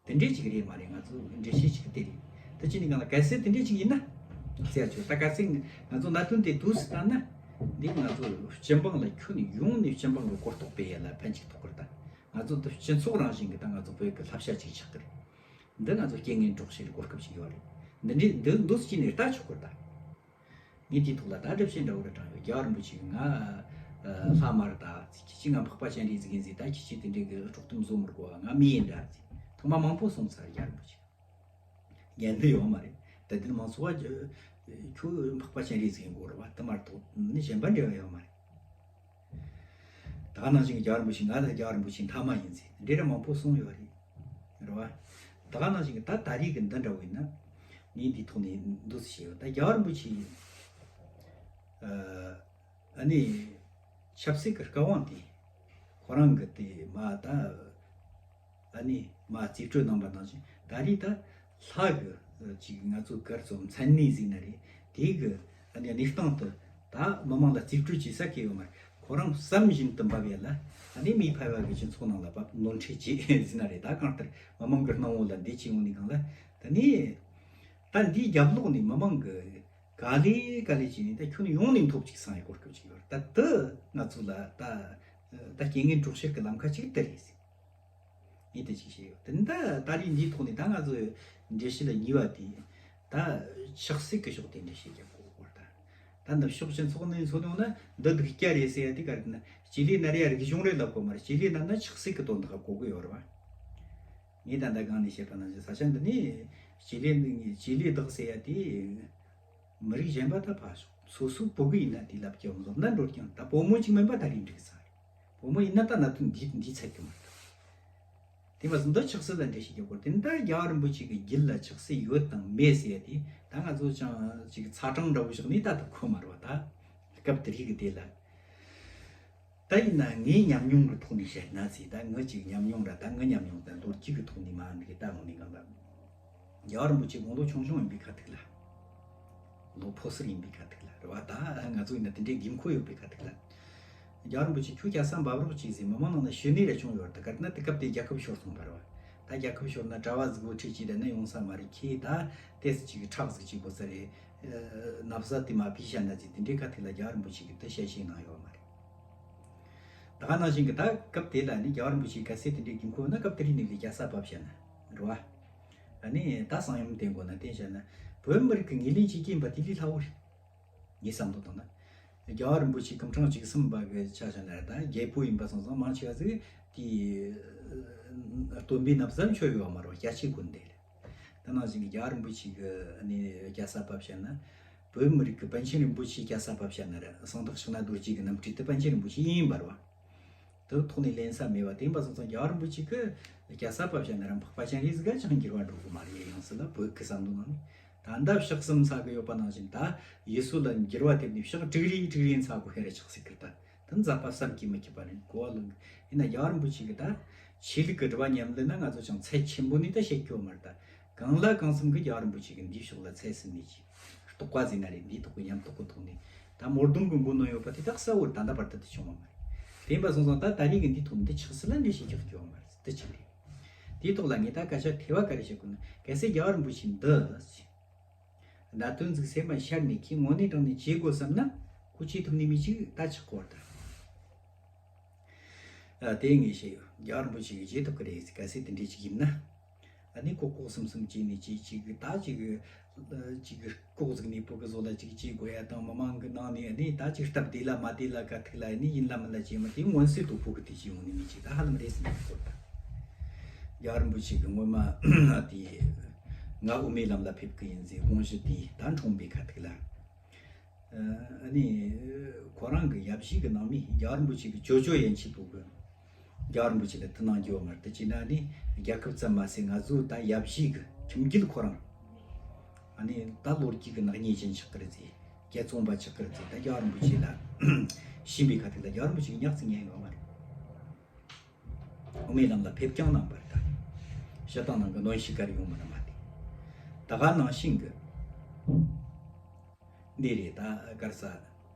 བ། དེ་འདྲས་ཅིག་རེད་མ་རེད། ང་ཚོ་འགྲེལ་བཤད་ཅིག་དེ་རེད། ད་ཅི་ནས་གང་ལ་གལ་སྲིད་དེ་འདྲས་ཅིག་ཡིན་ན་ཟེར་ཆོག་ད་གལ་སྲིད་ང་ཚོ་གནད་དོན་དེ་དུས་སུ་བལྟས་ན། འདི་ང་ཚོ་སྤྱི་འབངས་ལ་ཁྱོན་ནས་ཡོངས་ནས་སྤྱི་འབངས་ཀྱི་གོ་རྟོགས་སྤེལ་ཡ་ལ་ཕན་ཅིག་ཐོགས་གི་རེད། ད་ང་ཚོ་འདི་སྤྱི་ཚོགས་རང་བཞིན་གྱི་ད་ང་ཚོ་བོད་ཀྱི་བསླབ་བྱ་ཅིག་ཆགས་གི་རེད། འདི་ང་ཚོ་རྐྱེན་ངན་སྲོག་བཤད་གོ་སྐབས་ཤིག་ཡོད་རེད། འདི་འདྲའི་འདི་འདུག་སེ་ནས་ལྟ་ཆོག་གི་ད། ངས་དེའི་ཐོག་ལ་ད་སྒྲུབ་བྱེད་འདྲ་བོ་རེ་དྲངས་ཡོད། རྒྱལ་བ་རིན་པོ་ཆེ་གིས་ང་ལྷ་མ་རེད་ད། ཁྱེད་ཀྱིས་ང་འཕགས་པ་སྤྱན་རས་གཟིགས་ཡིན་ཟེར། ད་ཁྱེད་ཀྱིས་དེ་འདྲའི་གི་དཀྲོག་གཏམ་བཟོ་མི་དགོས། ང་མི་ཡིན་འདྲ་ཟེར། ཐོག་མ་མང་པོ་གསུངས་ཚར་རྒྱལ་བ་རིན་པོ་ཆེ། ཉན་ནི་ཡོད་མ་རེད། ད་དེ་ནི་མང་ཚོགས་བ་ཁྱོད་འཕགས་པ་སྤྱན་རས་གཟིགས་ཡིན་དགོས་རེད་བ། དེ་མ་གཏོགས་ནི་གཞན་པ་འབྲེལ་བ་ཡོད་མ་རེད། ད་ག་ནང་བཞིན་གྱི་རྒྱལ་བ་རིན་པོ་ཆེ་ང་ལ་རྒྱལ་བ་རིན་པོ་ཆེ་མཐའ་མ་ཡིན་ཟེར་འདྲ་ར་མང་པོ་གསུངས་ཡོད་རེད། རེད་བ། ད་ག་ནང་བཞིན་གྱི་ད་ད་རེས་ཀྱི་འདི་འདྲ་བོ་ཡིན་ན། ངས་འདིའི་ཐོག་ནས་འདུག་སེ་བཤད་ཡོད། ད་རྒྱལ་བ་རིན་པོ་ཆེ་ཡིན། ཨ་ནི་ཆབ་སྲིད་ཀྱི་བཀའ་དབང་དེ་ཁོ་རང་གི་དེ་མ་ད། ཨ་ནི་མ་རྩིས་སྤྲོད་གནང་པ་ནང་བཞིན་ད་རེས་ད་ལྷ་གི་ཅིག་ང་ཚོ་གར་ཚོ་མཚན་གནས་ཟིན་ན་རེད། དེའི་གི་ཨ་ནི་གནས་སྟངས་དུ་ད་མི་མང་ལ་རྩིས་སྤྲོད་བྱེད་ས་གི་ཡོད་མ་རེད། ཁོ་རང་བསམ་བཞིན་དུ་འབབ་ཡ་ལ་ཨ་ནི་མིའི་ཕལ་བ་གི་སྤྱི་ཚོགས་ནང་ལ་བབ་ནོར་འཁྲུལ་བྱེད་ཟིན་ན་རེད། ད་གང་ལྟར་མི་མང་གི་སྣང་ངོ་ལ་འདི་ཅི་ཡོང་ནི་གང་ལ་ད་ནི་ད་འདིའི་རྒྱབ་ལོགས་ནས་མི་མང་གི་ག་ལེ་ག་ལེ་བྱས་ནས་ད་ཁྱོན་ཡོངས་ནས་འཐོབ་ཅིག་སང་ཡ་གོ་སྐབས་ཅིག་ཡོད་རེད། ད་དུ་ང་ཚོ་ལ་ད་ད་རྐྱེན་ངན་སྲོག་བཤད་གི་ལམ་ཁ་ཅིག་དེ་རེད། ངས་དེ་ཅིག་བཤད་ཡོད། དེ་འདྲ་ད་རེས་འདིའི་ཐོག་ནས་ད་ང་ཚོ་འགྲེལ་བཤད་ལ་ཉེས་པ་དེ་ད་ཆགས་སྲེད་ཀྱི་ཕྱོགས་དེ་འགྲེལ་བཤད་རྒྱབ་དགོས་སྐོར་ད། ད་འདི་ཕྱོགས་སྤྱི་ཚོགས་ནས་མཚོན་ཡོང་ན་འདི་སྡུག་སྐྱ་རེད་ཟེར་ཡ་དེ་ག་རེ་ན་སྐྱེ་ལས་ན་རེ་ཡ་རིག་གཞུང་རེད་ལབ་དགོས་མ་རེད། སྐྱེ་ལས་ན་ན་ཆགས་སྲེད་ཀྱི་དོན་དག་གོ་གི་ཡོད་རེད་བ། ངས་ད་ལྟ་སྒང་ནས་བཤད་པ་ནང་བཞིན་ས་ཆ་འདི་ནས་སྐྱེ་ལས་སྐྱེ་ལས་བདག་ཟེར་ཡ་དེ། མི་རིགས་གཞན་པ་ད་ཕར་ཞོག་སོ་སོ་བོད་གི་ཡིན་ན་དེ་ལབ་ཀྱི་འོང་ཟོག་ན་འགྲོ་ཀྱང་ད་བོད་མོ་གཅིག་མིན་པ་ད་རིགས་འགྲིག་ས་རེད། བོད་མོ་ཡིན་ན་ད་གནད་དོན་འདི་འདི་ཚད་ཀྱི་མ་རེད། དེ་མ་ཟིན་ད་ཆགས་སྲེད་ལ་འགྲེལ་བཤད་རྒྱག་དགོས་དེ་འདྲ་རྒྱལ་བ་རིན་པོ་ཆེ་གི་རྒྱུད་ལ་ཆགས་སྲེད་ཡོད་དང་མེད་ཟེར་ཡ་དེ་ད་ང་ཚོ་ཅང་ཅིག་ཚ་གྲང་འདྲ་བོ་བཞག་ནས་ད་ད་གོ་མ་རེད་བ། ད་སྐབས་དེ་རིགས་ཀྱི་དེ་ལ། ད་ཡིན་ན་ངའི་ཉམས་མྱོང་གི་ཐོག་ནས་བཤད་ན་ཟེར། ད་ངའི་ཅིག་ཉམས་མྱོང་ར་ད་ངའི་ཉམས་མྱོང་དང་ལོ་རྒྱུས་ཀྱི་ཐོག་ནས་མ་འདི་གི་ལྟ་འོང་ནས་གང་ལ། རྒྱལ་བ་རིན་པོ་ཆེ་དགུང་ལོ་ཆུང་ཆུང་ཡིན་པའི་ཁ་ཐུག་ལ། ལོ་ཕོ་གསར་ཡིན་པའི་ཁ་ཐུག་ལ་རེད་བ། ད་ང་ཚོ་ཡིན་ན་དེ་འདྲའི་དགོས་མཁོ་ཡོད་པའི་ཁ་ཐུག་ལ། རྒྱལ་བ་རིན་པོ་ཆེ་ཁྱོད་རྒྱལ་ས་འབབ་རོགས་གྱིས་ཟེར་མི་མང་ནང་ན་ཞུ་ནས་ར་བྱུང་ཡོད་རེད། ད་ག་རེ་ན་དེ་སྐབས་དེ་རྒྱལ་ཁབ་ཤོར་སོང་བ་རེད་བ། ད་རྒྱལ་ཁབ་ཤོར་ན་གྲྭ་བ་ཟིག་གོ་ཁྲིད་ཀྱི་ལས་ན་ཡོང་ས་མ་རེད། ཁྱེད་ད་ཏེས་ཅིག་ཁྲག་ཟིག་ཅིག་དགོས་ས་རེད། ན་བཟའ་དེ་མ་ཕུལ་བྱས་ན་ཟེར་དེ་འདྲའི་ཁ་ཐུག་ལ་རྒྱལ་བ་རིན་པོ་ཆེ་གིས་དེ་བཤད་བཤད་གནང་ཡོད་མ་རེད། ད་ག་ནང་བཞིན་གྱི་ད་སྐབས་དེ་ལ་ནི་རྒྱལ་བ་རིན་པོ་ཆེ་གལ་སྲིད་དེ་འདྲའི་དགོས་མཁོ་ཡོད་ན་སྐབས་དེ་རིང་ནས་ལས་རྒྱལ་ས་བབས་བྱས་ན་རེད་བ། ཨ་ནི་ད་གསང་ཡུམ་བསྟེན་དགོས་ན་བསྟེན་བྱས་ན་བོད་མི་རིགས་ཀྱི་ངོས་ལེན་བྱེད་ཀྱི་ཡིན་པ་དེ་ལས་སླ་བོ་རེད། ངས་བསམ་བློ་བཏང་ན། རྒྱལ་བ་རིན་པོ་ཆེ་སྐུ་ཕྲེང་བཅུ་གསུམ་པ་གི་ཆ་བཞག་ན་ད་རྒྱལ་པོ་ཡིན་པ་སོང་ཙང་མང་ཆེ་བ་ཟིག་དེའི་སྟོན་པའི་ན་བཟའ་མཆོད་ཡོད་མ་རེད་བ། སྐྱ་ཆས་གོན་བསྡད་ལ། ད་ནང་བཞིན་གྱི་རྒྱལ་བ་རིན་པོ་ཆེ་གི་ཨ་ནི་རྒྱལ་ས་བབས་བྱས་ན། བོད་མི་རིགས་ཀྱི་པཎ་ཆེན་རིན་པོ་ཆེའི་རྒྱལ་ས་བབས་བྱས་ན་ར་གསང་བདག་ཕྱག་ན་རྡོ་རྗེ་གི་རྣམ་སྤྲུལ་དེ་པཎ་ཆེན་རིན་པོ་ཆེ་ཡིན་པ་རེད་བ། དེ་ཐོག་ནས་ལེན་ས་མེད་པ་དེ་ཡིན་པ་སོང་ཙང་རྒྱལ་བ་རིན་པོ་ཆེ་གི་རྒྱལ་ས་བབས་བྱས་ན་ར་འཕགས་པ་སྤྱན་རས་གཟིགས་ཀ་ཅང་འགྱུར་བ་འགྲོ་གི་མ་རེད། ཡང་སྲིད་ལ་བོད་ཀྱི་བསམ་བློ་ནང་ནས་ད་ལྟ་ཕྱག་གསུམ་འཚལ་གི་ཡོད་པ་ནང་བཞིན་ད་ཡུལ་སྲོལ་ལ་འགྱུར་བ་ཐེབས་ནས་ཕྱག་དྲུག་རེ་དྲུག་རེ་འཚལ་དགོས་ཧེ་རེ་ཆགས་སྲིད་ཀི་ད། དེ་མཛད་པ་བསམ་གྱིས་མི་ཁྱབ་པ་རེད། གོ་བ་ལོན་གི་ཡིན་ན་རྒྱལ་བ་རིན་པོ་ཆེ་གི་ད་ཆོས་ལུགས་ཀྱི་སྒྲུབ་པ་ཉམས་ལེན་ན་ང་ཚོ་ཅང་ཚད་ཆེན་པོ་ནས་ད་བཤད་རྒྱུ་མ་རེད། ད་གང་ལ་གང་འཚམ་གི་རྒྱལ་བ་རིན་པོ་ཆེ་གི་འདིའི་ཕྱོགས་ལ་ཚད་ཟིན་ནས་ཀྱི་རྟོགས་པ་ཟིན་ན་རེད། འདིའི་ཐོག་གི་ཉམས་རྟོགས་ཀྱི་ཐོག་ནས་ད་མོར་གདོང་གི་མགོ་གནོན་ཡོད་པ་དེ་དག་གསལ་བོར་ད་ལྟ་བར་དུ་དེ་བྱུང་བ་མ་རེད། དེ་ཡིན་པ་སོང་ཙང་ད་ད་རེས་ཀྱི་འདིའི་ཐོག་ནས་འདི་ཆགས་སྲིད་ལ་འགྲེལ་བཤད་རྒྱག་རྒྱུ་མ་རེད། དེ་ཆགས་རེད། དེའི་ཐོག་ལ་ངས་ད་སྐད་ཆ་ཐེ་བ་ག་རེ་བཤད་དགོས་ན་གལ་སྲིད་རྒྱལ་བ་རིན་པོ་ཆེ་འདི། གནད་དོན་ཟིག་སེམས་མ་ཤར་ནས་ཁྱེད་དངོས་གནས་དྲང་གནས་བྱེད་དགོས་བསམ་ན་ཁོ་བྱེད་ཐུབ་ནི་མི་ཅིག་ད་ཆགས་གོ་བར་ད། ཨ་དེ་ངས་བཤད་ཡོད། རྒྱལ་བ་རིན་པོ་ཆེ་གིས་བྱེད་ཐུབ་ཀི་རེད། གལ་སྲིད་དེ་འདྲས་ཅིག་ཡིན་ན། ཨ་ནི་ལྐོག་ལྐོག་སུམ་སུམ་བྱས་ནས་ཅིག་ཅིག་ད་ཅིག་ཅིག་ལྐོག་ཟིག་ནས་བོད་གི་བཟོ་ལ་ཅིག་བྱེད་དགོས་ཡ་དང་མི་མང་གི་ནང་ནས་ཨ་ནི་ད་ཅིག་སྟབས་བདེ་ལ་མ་བདེ་ལ་ག་ཐུག་ལ་ཨ་ནི་ཡིན་ལ་མིན་ལ་བྱས་མ་དེ་མངོན་གསལ་དོད་པོ་གི་དེ་བྱས་ཡོང་ནི་མི་ཅིག་ད་ཧ་ལམ་རེད་ཟིན་པའི་སྐོར་ད། རྒྱལ་བ་རིན་པོ་ཆེ་གི་སྔོན་མ་དེ་ང་དབུ་མའི་ལམ་ལ་ཕེབས་ཀི་ཡིན་ཟེར་དགོངས་གཞི་དེ་ད་འཁྲུངས་པའི་ཁ་ཐུག་ལ། ཨ་ནི་ཁོ་རང་གི་ཡབ་གཞིས་ཀྱི་ནང་མི་རྒྱལ་བ་རིན་པོ་ཆེ་གི་ཅོ་ཅོ་ཡན་ཆད་པོ་གི་རྒྱལ་བ་རིན་པོ་ཆེ་ལ་དུ་གནང་རྒྱུ་བ་མ་རེད། དེ་བྱས་ན་ནི་རྒྱལ་ཁབ་ཙམ་མ་ཟད་ང་ཚོ་ད་ཡབ་གཞིས་ཀྱི་ཁྱིམ་རྒྱུད་ཁོ་རང་ཨ་ནི་ད་ལོ་རྒྱུས་ཀྱི་ནག་ཉེས་ཅན་ཆགས་ཀྱི་རེད་ཟེར། རྒྱལ་བཙོང་པ་ཆགས་ཀྱི་རེད་ཟེར། ད་རྒྱལ་བ་རིན་པོ་ཆེ་ལ་ཕྱིན་པའི་ཁ་ཐུག་ལ་རྒྱལ་བ་རིན་པོ་ཆེ་གི་ཉག་ཙིག་ཉན་ཡོད་མ་རེད། དབུ་མའི་ལམ་ལ་ཕེབས་ཀྱང་གནང་བ་རེད། ད་བཤད་སྟངས་ནང་གི་གནོན་ཤུགས་ག་རེ་ཡོང་མ་རེད་མ་དེ། ད་ག་ནང་བཞིན་གི་འདི་རེད། ད་ག་རེ་ཟ།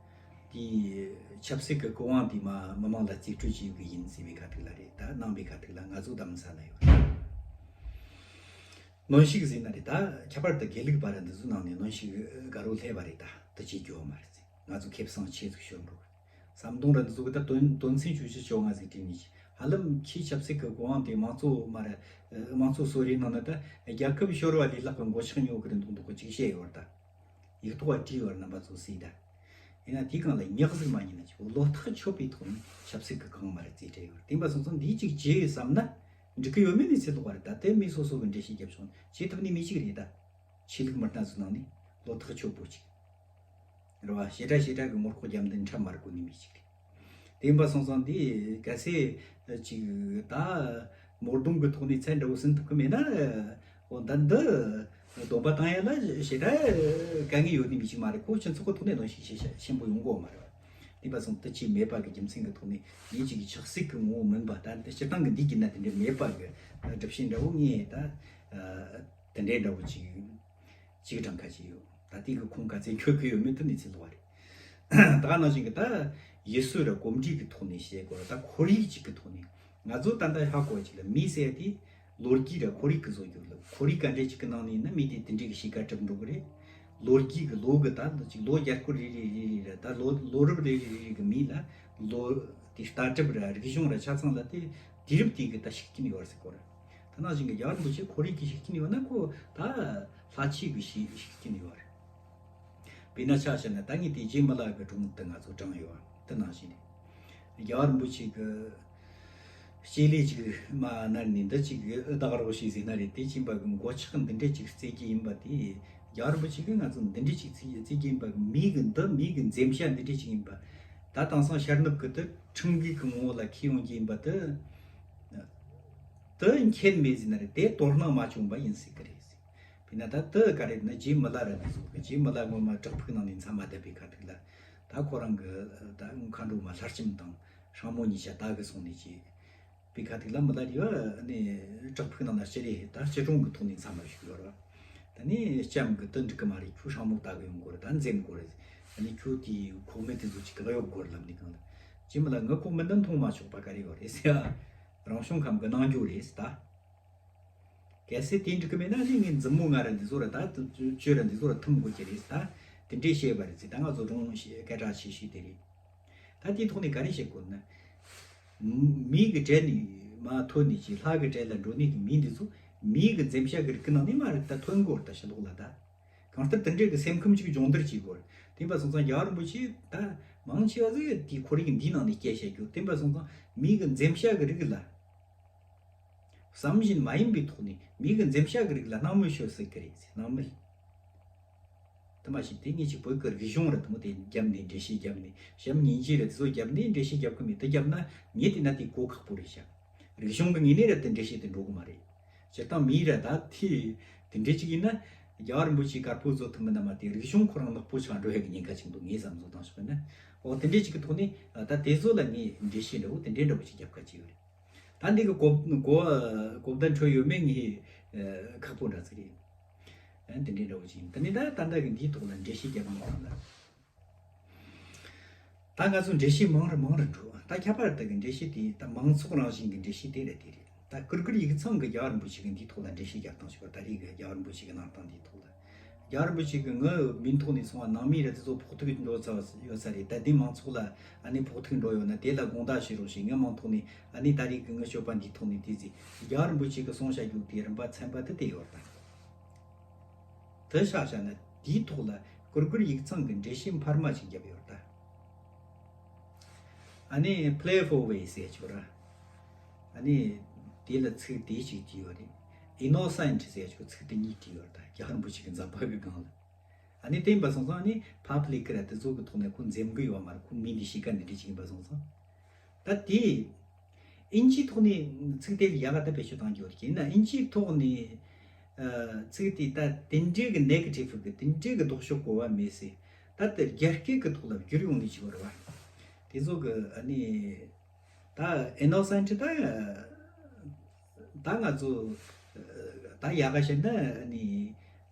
དེའི་ཆབ་སྲིད་ཀྱི་གོ་དབང་དེ་མ་མི་མང་ལ་རྩིས་སྤྲོད་བྱེད་ཡོད་གི་ཡིན་ཟེར་བའི་ཁ་ཐུག་ལ་རེད། ད་གནང་བའི་ཁ་ཐུག་ལ་ང་ཚོ་ད་མི་ས་ལ་ཡོད། གནོན་ཤུགས་ཟེར་ན་རེད། ད་ཁྱད་པར་དུ་དགེ་ལུགས་པ་ར་འདི་ཚོའི་ནང་ནས་གནོན་ཤུགས་དགའ་རོ་སླེབས་པ་རེད། ད་དེ་བྱེད་རྒྱུ་མ་རེད་ཟེར། ང་ཚོ་ཁེ་བཟང་ཆེ་ཟིག་ཤོར་འགྲོ་གི། ཟམ་གདོང་ར་འདི་ཚོ་གི་ད་དོན་དོན་ཚན་བཅུ་བཞི་བཅོ་ལྔ་ཟིག་བྲིས་ནས་ཧ་ལམ་ཁྱིའི་ཆབ་སྲིད་ཀྱི་གོ་དབང་དེ་མང་གཙོ་མ་ར་མང་གཙོ་གསོལ་རས་ནང་ན་ད་རྒྱལ་ཁབ་ཤོར་བ་ལས་ལྷག་གི་མགོ་ཆག་ཉོ་གི་རེད་འདུག་འདུག་གི་ཅིག་བཤད་ཡོད་ར། ད་ཡིག་ཐོག་བ་བྲིས་ཡོད་ར། རྣམ་པ་ཚོ་གཟིགས་ད། ཡིན་ན་དེའི་སྒང་ལ་ཉག་ཟིག་མ་ཉན་ན་ཅིག་བློ་ཐག་ཆོད་པའི་ཐོག་ནས་ཆབ་སྲིད་ཀྱི་གང་མ་ར་རྩིས་སྤྲད་ཡོད་ར། དེ་འབའ་སོང་ཙང་འདིའི་ཅིག་བྱེད་བསམ་ན་འགྲིག་གི་ཡོད་མེད་ནས་ཚེ་ལོག་པ་རེད། ད་དེ་མི་སོ་སོ་གི་འགྲེལ་བཤད་རྒྱབ་ཆོག་བྱེད་ཐུབ་ནི་མི་ཅིག་རེད་ད། ཆོས་ལུགས་མི་སྣ་ཚོའི་ནང་ནས་བློ་ཐག་ཆོད་པོ་ཅིག་རེད་བ། ཞེ་དྲག་ཞེ་དྲག་གི་ངོ་ལྐོག་རྒྱབ་མདུན་འཁྲབ་མ་ར་གོ་ནི་མི་ཅིག་རེད། དེ་ཡིན་པ་སོང་ཙང་འདི་གལ་སྲིད་ཅིག་ད་མོ་གདོང་གི་ཐོག་ནས་ཚད་འདྲ་བོ་ཟིན་ཐུབ་གི་མེད་ན། འོ་ད་འདི་སྡོམ་པ་བཏང་ཡ་ལ་ཞེ་དྲག་དཀའ་ངལ་ཡོད་ནི་མི་ཅིག་མ་རེད། ཁོ་སྤྱི་ཚོགས་ཀྱི་ཐོག་ནས་གནོན་ཤུགས་ཆེ་ཆེན་པོ་ཡོང་གོ་མ་རེད་བ། དེ་འབའ་སོང་དེ་ཅིག་མེད་པ་གི་རྒྱུ་མཚན་གི་ཐོག་ནས་ངས་ཅིག་ཆགས་སྲིད་གི་ངོ་བོ་མིན་པ། ད་འདི་སྤྱིར་བཏང་གི་འདི་གི་ན་དེ་འདྲ་མེད་པ་གི་སྒྲུབ་བྱེད་འདྲ་བོ་ངས་ད་དེ་འདྲའི་འདྲ་བོ་ཅིག་ཅིག་གྲངས་ཁ་ཅིག་ཡོད། ད་ལྟའི་གི་ཁུངས་ག་ཚད་འཁྱོལ་གི་ཡོད་མེད་དེ་ནི་ཚིག་ལོག་རེད། ད་ག་ནང་བཞིན་གི་ད་ཡུལ་སྲོལ་ར་གོམས་འདྲིས་གི་ཐོག་ནས་བཤད་དགོས་ར། ད་ཁོར་ཡུག་ཅིག་གི་ཐོག་ནས་ང་ཚོ་ད་ལྟ་ཧ་གོ་བ་ཅིག་ལ་མི་ཟེར་ཡ་དེ་ལོ་རྒྱུས་ར་ཁོར་ཡུག་གི་བཟོ་རྒྱུ་ལ། ཁོར་ཡུག་ག་འདྲས་ཅིག་གི་ནང་ནས་ཡིན་ན་མི་དེ་དེ་འདྲས་གི་གཤིས་ཀ་གྲུབ་འགྲོ་གི་རེད། ལོ་རྒྱུས་གི་ལོ་གི་ད་ལོ་ཅིག་ལོ་རྒྱལ་སྐོར་རེ་རེ་རེ་རེ་ར། ད་ལོ་ལོ་རབས་རེ་རེ་རེ་རེ་གི་མི་ལ་ལོ་དེ་ལྟ་གྲུབ་ར་རིག་གཞུང་ར་ཆ་ཚང་ལ་དེ་དུས་རབས་དེ་གི་ད་ཤུགས་རྐྱེན་ཡོད་ར་ཟེར་གོ་ར། ད་ནང་བཞིན་གི་རྒྱལ་བ་རིན་པོ་ཆེ་ཁོར་ཡུག་གི་ཤུགས་རྐྱེན་ཡོད་ན་ཁོ་ད་ལྷ་ཆོས་གི་ཤུགས་ཤུགས་རྐྱེན་ཡོད་རེད། དཔེར་ན་ཆ་བཞག་ན་ད་ངས་དེ་རྗེ་མི་ལ་གི་སྒྲུང་དེ་ང་ཚོ་དྲངས་ཡོད་དེ་ནང་བཞིན་རེད། རྒྱལ་བ་རིན་པོ་ཆེ་གི་སྐྱེས་ལས་ཅིག་མ་ནར་ནས་འདི་ཅིག་གི་བདག་རོགས་ཤིག་ཟེར་ན་རེད། དེ་ཕྱིན་པ་གི་མགོ་ཆག་འདི་འདྲས་ཅིག་རྩེ་གི་ཡིན་པ་དེ། རྒྱལ་བ་རིན་པོ་ཆེ་གི་ང་ཚོ་འདི་འདྲས་ཅིག་རྩེ་རྩེ་གི་ཡིན་པ་གི་མི་གི་འདི་མི་གི་འཛེམ་བྱ་འདི་འདྲས་ཅིག་ཡིན་པ། ད་དེང་སང་ཤར་ནུབ་གི་དེ་ཁྲིམས་འགལ་གི་ངོ་བོ་ལ་ཁས་ཡོང་གི་ཡིན་པ་དེ། དེ་མཁྱེན་མེད་ཟེར་ན་རེད། དེ་དོ་སྣང་མ་བྱུང་བ་ཡིན་སྲིད་གི་རེད། དཔེར་ན་ད་དེ་ག་རེ་ན་རྗེ་མི་ལ་ར་འདི་ཚོ་གི་རྗེ་མི་ལ་སྔོན་མ་བྲག་ཕུག་ནང་ནས་མཚམས་མ་བསྡད་པའི་ཁ་ཐུག་ལ་ད་ཁོ་རང་གི་ད་མཁའ་འགྲོ་མ་ལྷ་ལྕམ་དང་སྲིང་མོ་གཉིས་ཆ་ད་གི་སོང་ནས་ཅི་པའི་ཁ་ཐུག་ལ་མི་ལ་རི་བ་ནས་བྲག་ཕུག་ནང་ན་སྤྱི་རེ་ད་སྤྱི་གྲོང་གི་ཐོག་ནས་མཚམས་མ་བཞུགས་ཡོད་ར། ད་ནི་ལྕམ་གི་དེ་འགྲིག་གི་མ་རེད། ཁྱོད་སྲིང་མོ་ད་གི་ཡོང་དགོས་རེད། ད་འཛེམ་དགོས་རེད། ད་ནི་ཁྱོད་དེ་ཁོག་མེད་དེ་ཚོ་ཅིག་གི་གཡོག་དགོས་རེད་ལབ་ནས་གང་ལ་རྗེ་མི་ལ་ངི་ཁོག་མེད་འདི་མཐོང་མ་ཆོག་པ་ག་རེ་ཡོད་རེད་ཟེར་ཡ། རང་བྱུང་ཁམས་ཀྱི་ནང་རྒྱུ་རེད་ད། གལ་སྲིད་དེ་འགྲིག་གི་མེད་ན་ཨ་ནི་ངའི་མཛུབ་མོ་ང་ར་འདི་ཚོ་ར་ད་ཅོ་ར་འདི་ཚོ་ར་ཐུམ་དགོས་ཀྱི་རེད་ད། དེ་འདྲས་བཤད་པ་རེད་ཟེར། ད་ང་ཚོ་སྒྲུང་སྐད་གྲགས་ཆེ་ཤོས་དེ་རེད། ད་དེའི་ཐོག་ནས་ག་རེ་བཤད་དགོས་ན། མི་གི་གྲལ་ནས་མ་ཐོན་ནས་ཀྱི་ལྷ་གི་གྲལ་ལ་འགྲོ་ནས་ཀྱི་མི་འདི་ཚོ་མི་གི་འཛེམ་བྱ་གི་རིགས་ཀྱི་ནང་ནས་མ་རེད་ད་ཐོན་དགོས་རེད་ད་ཕྱི་ལོགས་ལ་ད། གང་ལྟར་དེ་འདྲའི་གི་སེམས་ཁམས་ཅིག་སྦྱོང་བརྡར་བྱེད་དགོས། དེ་འབའ་སོང་ཙང་རྒྱལ་བ་རིན་པོ་ཆེ་ད་མང་ཆེ་བ་ཟིག་དེའི་ཁོར་ཡུག་འདིའི་ནང་ནས་སྐྱེལ་བྱ་རྒྱུ། དེ་འབའ་སོང་ཙང་མི་གི་འཛེམ་བྱ་གི་རིགས་ལ་བསམ་བཞིན་མ་ཡིན་པའི་ཐོག་ནས་མི་གི་འཛེམ་བྱ་གི་རིགས་ལ་སྣང་མེད་ཤོད་སྲིད་གི་རེད་ཟེར། སྣང་མེད། དེ་མ་ཞིག་དེ་ངས་ཅིག་བོད་ཀྱི་རིག་གཞུང་ར་དེ་མོ་དེ་བརྒྱབ་ནས་འགྲེལ་བཤད་བརྒྱབ་ནས་བྱམས་སྙིང་རྗེ་ར་དེ་ཚོ་བརྒྱབ་ནས་འགྲེལ་བཤད་བརྒྱབ་གི་མེད། དེ་བརྒྱབ་ན་ངས་བལྟས་ན་དེ་གོ་ཁག་པོ་རེད་ཤག་རིག་གཞུང་གི་ངོས་ནས་ར་དེ་འགྲེལ་བཤད་དེ་འགྲོ་གི་མ་རེད། སྤྱིར་བཏང་མིའི་ར་ད་དེ་དེ་འདྲས་ཅིག་ཡིན་ན་རྒྱལ་བ་རིན་པོ་ཆེའི་དཀར་པོ་བཟོ་ཐུབ་མིན་ན་མ་དེ་རིག་གཞུང་ཁོ་རང་ནག་པོ་ཆགས་འགྲོ་ཡ་གི་ཉེན་ཁ་ཅིག་འདུག་ངས་བསམ་བཟོ་བཏང་ཤོག་ན། འོ་དེ་འདྲས་ཅིག་གི་ཐོག་ནས་ད་དེ་ཚོ་ལ་ངས་འགྲེལ་བཤད་འདྲ་བོ་དེ་འདྲས་འདྲ་བོ་ཅིག་རྒྱབ་ཁ་ཅིག་ཡོད་རེད། ད་འདི་གི་གོ་གོ་གོ་བརྡ་འཕྲོད་ཡོད་མེད་ངས་ཁག་པོ་འདྲ་ཚིག་རེད། ཨ་འདི་འདྲས་འདྲ་བོ་ཅིག་ཡིན། དེ་ནས་ད་ད་ལྟ་གི་འདིའི་ཐོག་ལ་འགྲེལ་བཤད་རྒྱབ་མི་ཡོང་ལ། ད་ང་ཚོ་འགྲེལ་བཤད་མང་རུ་མང་རུ་འགྲོ། ད་ཁྱད་པར་དུ་གི་འགྲེལ་བཤད་དེ་ད་མང་ཚོགས་རང་བཞིན་གྱི་འགྲེལ་བཤད་དེ་རེད་དེ་རེད། ད་ཀུར་ཀུར་ཡིག་ཚང་གི་རྒྱལ་བ་རིན་པོ་ཆེ་གི་འདིའི་ཐོག་ལ་འགྲེལ་བཤད་རྒྱབ་སྟངས་ཞིག་ད་རེས་གི་རྒྱལ་བ་རིན་པོ་ཆེ་གི་གནང་སྟངས་འདིའི་ཐོག་ལ། རྒྱལ་བ་རིན་པོ་ཆེ་གི་ངའི་མིང་ཐོག་ནས་སོང་བ་ནང་མི་རེད་དེ་ཚོ་ཕོག་ཐུག་འགྲོ་ཚར་ཡོད་ས་རེད། ད་དེ་མང་ཚོགས་ལ་ཨ་ནི་ཕོག་ཐུག་འགྲོ་ཡོད་ན་དེ་ལ་དགོངས་དག་ཞུ་རོགས་ཞེས་ངའི་མིང་ཐོག་ནས་ཨ་ནི་ད་རེས་གི་ངའི་སྤྱོད་པ་འདིའི་ཐོག་ནས་དེ་ཟིག་རྒྱལ་བ་རིན་པོ་ཆེ་གི་གསུང་བཤད་རྒྱུགས་དེ་རིམ་པ་ཚན་པ་དེ་དེ་ཡོད་ད། དེ་ཆ་བཞག་ན་དེའི་ཐོག་ལ་ཀུར་ཀུར་ཡིག་ཚང་གི་འགྲེལ་བཤད་འཕར་མ་ཞིག་བརྒྱབ་ཡོད་ད། ཨ་ནི་play for way ཟེར་ཆོག་ར། ཨ་ནི་དེ་ལ་ཚིག་དེ་ཞིག་བྲིས་ཡོད་རེད། innocent ཟེར་ཆོག་ཚིག་དེ་གཉིས་བྲིས་ཡོད་ད་རྒྱལ་བ་རིན་པོ་ཆེ་གི་མཛད་པ་གི་སྒང་ལ། ཨ་ནི་དེ་ཡིན་པ་སོང་ཙང་ཨ་ནི་public ར་དེ་ཚོ་གི་ཐོག་ནས་ཁོ་འཛེམ་གི་ཡོད་མ་རེད། ཁོ་མི་འདི་གཤིས་ཀ་འདི་འདྲ་ཞིག་ཡིན་པ་སོང་ཙང་། ད་དེ། ཨིན་ཇིའི་ཐོག་ནས་ཚིག་དེ་ལ་ཡག་ག་ད་བེད་སྤྱོད་བཏང་རྒྱུ་རེད། ཡིན་ན་ཨིན་ཇིའི་ཐོག་ནས་ཨ་ཚིག་དེ་ད་དེ་འདྲའི་གི་negative གི་དེ་འདྲའི་གི་ལྡོག་ཕྱོགས་གོ་བ་མེད་ཟེར། ད་དེ་རྒྱ་སྐད་གི་ཐོག་ལ་བསྒྱུར་ཡོང་ནས་བྱེད་པ་རེད་བ། དེ་ཚོ་གི་ཨ་ནི་ད་innocent ད་ད་ང་ཚོ་ད་ཡག་ག་བཤད་ན་ཨ་ནི་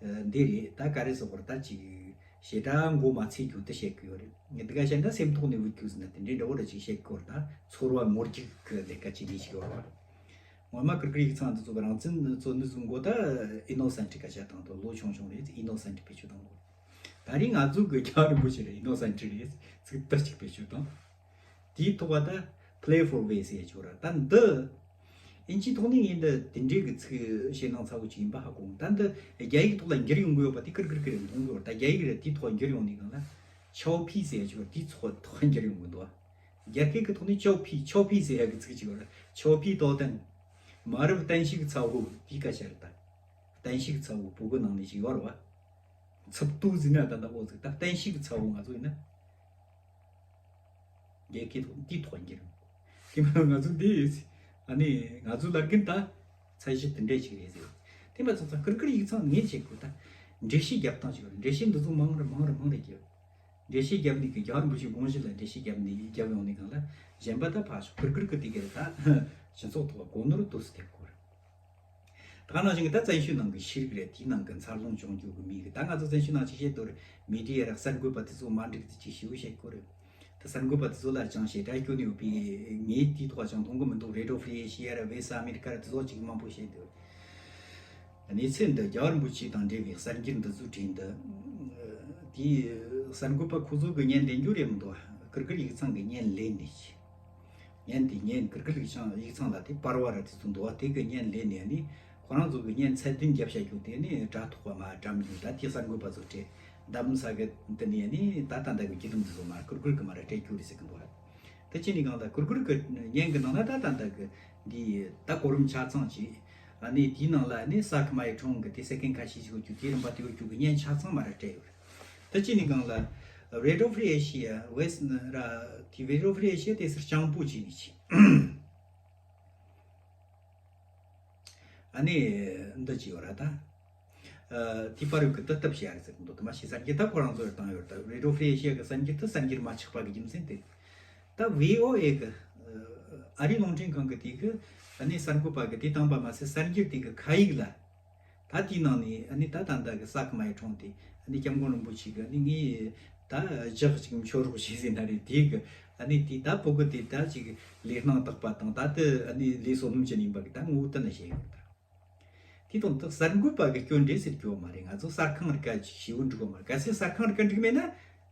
འདི་རེད། ད་ག་རེ་ཟེར་དགོས་རེད། ད་ཅིག་ བྱེ་བྲག་མགོ་མ་ཚོས་རྒྱུ་དེ་བཤད་གི་ཡོད་རེད། འདི་ག་བཤད་ན་སེམས་ཐོག་ནས་བུད་རྒྱུ་ཟེར་ན་དེ་འདྲའི་འདྲ་བོ་ར་ཅིག་བཤད་གི་ཡོད་རེད། ད་ཚོར་བ་ངོ་རྒྱུག་གི་ལས་ཀ་བྱེད་ནི་ཞིག་ཡོད་རེད། ངོ་མ་ཀིར་ཀིར་ཡིག་ཚང་འདི་ཚོ་གི་རང་བཙན་ཚོ་ནི་བཟུང་གོ། ད་ཨི་ནོ་སེན་ཊི་སྐད་ཆ་བཏང་དང་། ལོ་ཆུང་ཆུང་རེད། ཨི་ནོ་སེན་ཊི་བེད་སྤྱོད་བཏང་གོ། ད་རིང་ང་ཚོ་གི་རྒྱལ་བ་རིན་པོ་ཆེ་རེད། ཨི་ནོ་སེན་ཊི་རེད། ཚིག་དེ་གཅིག་བེད་སྤྱོད་བཏང་། དེའི་ཐོག་ག་ད་play for way ཟེར་ཡ་ཅིག་ཡོད་རེད། ད་འདི་ཨིན་ཇིའི་ཐོག་ནས་ངས་འདི་དེ་འདྲའི་གི་ཚིག་བཤད་སྟངས་ཚ་བོ་ཅིག་ཡིན་པ་ཧ་གོ། ད་འདི་རྒྱ་ཡིག་ཐོག་ལ་འགྱུར་ཡོང་གི་ཡོད་པ་དེ་ཀིར་ཀིར་ཀིར་མཐོང་གི་ཡོད་རེད། ད་རྒྱ་ཡིག་རེད། དེའི་ཐོག་འགྱུར་ཡོང་ནས་གང་ལ་ཆའོ་ཕི་ཟེར་ཡ་ཅིག་ཡོད་རེད། དེའི་ཚོགས་ཐོག་འགྱུར་ཡོང་གི་འདུག་རྒྱ་སྐད་ཀྱི་ཐོག་ནས་ཅའོ་ཕི། ཅའོ་ཕི་ཟེར་ཡ་གི་ཚིག་ཅིག་ཡོད་རེད། ཆའོ་ཕི་ཏའོ་ཏན། མ་རབས་བསྟན་བཤིག་ཚ་བོ་དེའི་སྐད་ཆ་རེད་ད། བསྟན་བཤིག་ཚ་བོ་བོད་གི་ནང་ནས་ཅིག་ཡོད་རེད་བ། ཚབ་ཏུ་ཟིན་ན་ད་ལྟ་འོ་ཟིག་ད་བསྟན་བཤིག་ཚ་བོ་ང་ཚོ་ཡིན་ན། རྒྱལ་ཁའི་ཐོག་འདིའི་ཐོག་འགྱུར། དེ་མ་ང་ཚོ་འདི་ཨ་ནི་ང་ཚོ་ལ་རྒན་ད་ཚད་གཞི་དེ་འདྲས་ཅིག་རེད་ཟེར། དེ་མ་ཚང་ཚང་ཀིར་ཀིར་ཡིག་ཚང་ངས་བྱེད་དགོས། ད་འགྲེལ་བཤད་རྒྱབ་སྟངས་ཅིག་ཡོད་རེད། འགྲེལ་བཤད་འདི་ཚོ་མང་རུ་མང་རུ་མང་རུ་རྒྱབ། འགྲེལ་བཤད་རྒྱབ་ནས་གི་རྒྱལ་བ་རིན་པོ་ཆེའི་དགོངས་གཞི་ལ་འགྲེལ་བཤད་རྒྱབ་ནས་རྒྱབ་ཡོང་ནས་གང་ལ་གཞན་པ་ད་ཕར་ཞོག་ཀིར་ཀིར་ཀིར་དེ་ག་རེད། ད་སྤྱི་ཚོགས་ཐོག་གོ་ནོར་ཏོག་ཙམ་ཐེབས་དགོས་རེད། ད་ག་ནང་བཞིན་གྱི་ད་བཙན་བྱོལ་ནང་གི་ཤེས་རིག་རེད། དེའི་ནང་གི་འཚར་ལོངས་བྱུང་རྒྱུ་གི་མི་གི་ད་ང་ཚོ་བཙན་བྱོལ་ནང་ཅིག་བཤད་དོ་རེད། མི་ཌི་ཡ་ར་གསར་འགོད་པ་དེ་ཚོ་མ་འགྲིག་དེ་ཅིག་ཞེ་པོ་བཤད་དགོས་རེད། ད་གསར་འགོད་པ་དེ་ཚོ་ལ་ཅང་ཞེ་དྲག་སྐྱོན་ཡོད་པའི་ངས་དེའི་ཐོག་ཅང་མཐོང་གི་མི་འདུག་རེ་ཌི་ཡོ་ཧྥི་རི་ཨེ་ཤི་ཡ་ར་ཝེ་སི་ཨ་མེ་རི་ཀ་ར་དེ་ཚོ་ཅིག་མང་པོ་བཤད་འདུག་གནས་ཚུལ་འདི་རྒྱལ་བ་རིན་པོ་ཆེ་དང་འབྲེལ་བའི་གསར་འགྱུར་འདི་ཚོའི་གྲས་འདི། དེའི་གསར་འགོད་པ་ཁོ་ཚོ་གི་བརྙན་ལེན་རྒྱུ་རེད་མི་འདུག་ཀིར་ཀིར་ཡིག་ཚང་གི་བརྙན་ལེན་ནས། བརྙན་དེ་བརྙན་ཀིར་ཀིར་ཡིག་ཚང་ཡིག་ཚང་ལ་དེ་པར་བ་ར་དེ་ཚོ་འདུག་བ། དེ་གི་བརྙན་ལེན་ནས་ནི་ཁོ་རང་ཚོ་གི་བརྙན་ཚད་ལྡན་རྒྱབ་བྱ་རྒྱུ་དེ་ནི་དྲ་ཐོག་པ་མ་བཀྲམ་རྒྱུ། ད་དེ་གསར་འགོད་པ་ཚོ་གྲས་འདམ་ས་གི་དེ་ནས་ནི་ད་ད་ལྟ་གི་བརྒྱུད་ལམ་དེ་ཚོ་མ་ཀིར་ཀིར་གི་མ་ར་སྤྲད་རྒྱུ་རེད་ཟེར་གི་འདུག་བ། དེ་ཅི་ནས་གང་ལྟར་ཀུར་ཀུར་གི་བརྙན་གི་ནང་ན་ད་ད་ལྟ་གི་འདི་ད་གོ་རིམ་ཆ་ཚང་ཅིག་ཨ་ནི་དེའི་ནང་ལ་ནི་ས་ཁི་མ་ཡི་ཁྲོང་གི་དེ་སེ་ཀན་ཁ་ཤས་ཤིག་ཡོད་རྒྱུ། དེའི་རིམ་པ་དེ་ཡོད་རྒྱུ་གི་བརྙན་ཆ་ཚང་མ་ར་སྤྲད་ཡོད་རེད། ད་ཅི་ནས་གང་ལ་རེ་ཌི་ཡོ་ཧྥི་རི་ཨེ་ཤི་ཡ་ཝེ་སི་ན་ར་དེ་རེ་ཌི་ཡོ་ཧྥི་རི་ཨེ་ཤི་ཡ་དེ་སར་སྤྱང་པོ་ཅིག་ནས་ཅིག་ཨ་ནི་འདི་ཅི་ཡོད་ར་ད། ཨ་དེ་པར་ཡོད་གི་དུ་སྟབས་བྱེད་ཡ་རེད་ཟེར་གི་འདུག་དུ་མ་ཤེས་གསར་འགྱུར་ད་ཁོ་རང་ཚོ་ཡོད་བཏང་ཡོད་ར་ད། རེ་ཌི་ཡོ་ཧྥི་རི་ཨེ་ཤི་ཡ་གི་གསར་འགྱུར་དུ་གསར་འགྱུར་མ་ཆགས་པ་གི་རྒྱུ་མཚན་དེ། ད་བྷི་ཨོ་ཨེ་གི་ཨ་རིའི་རླུང་འཕྲིན་ཁང་གི་དེ་གི་ཨ་ནི་གསར་འགོད་པ་གི་དེ་བཏང་པ་མ་ཟད་གསར་འགྱུར་དེ་གི་ཁ་ཡིག་ལ། ད་དེའི་ནང་ནས་ཨ་ནི་ད་ད་ལྟ་གི་ས་ཁི་མ་ཡི་ཁྲོང་དེ་ཨ་ནི་སྐྱབས་མགོན་རིན་པོ་ཆེ་གི་ཨ་ནི་ངས་ད་ལྗགས་ཅིག་མཆོད་རོགས་བྱས་ཟིན་ན་རེད། དེ་གི་ཨ་ནི་དེ་ད་བོད་གི་དེ་ད་ཅིག་ལས་སྣང་དག་པ་དང་ད་དེ་ཨ་ནི་ལས་བསོད་ནམས་ཅན་ཡིན་པ་གི་ད་ངོ་བོ་དེ་ན་བཤད་ཡོད་ད། དེ་དང་དེ་གསར་འགོད་པ་གི་སྐྱོན་རེད་ཟེར་རྒྱུ་མ་རེད། ང་ཚོ་གསར་ཁང་རིག་ག་ཞེ་བོ་འགྲིག་གོ་མ་རེད། གལ་སྲིད་གསར་ཁང་རིག་ག་འགྲིག་མེད་ན་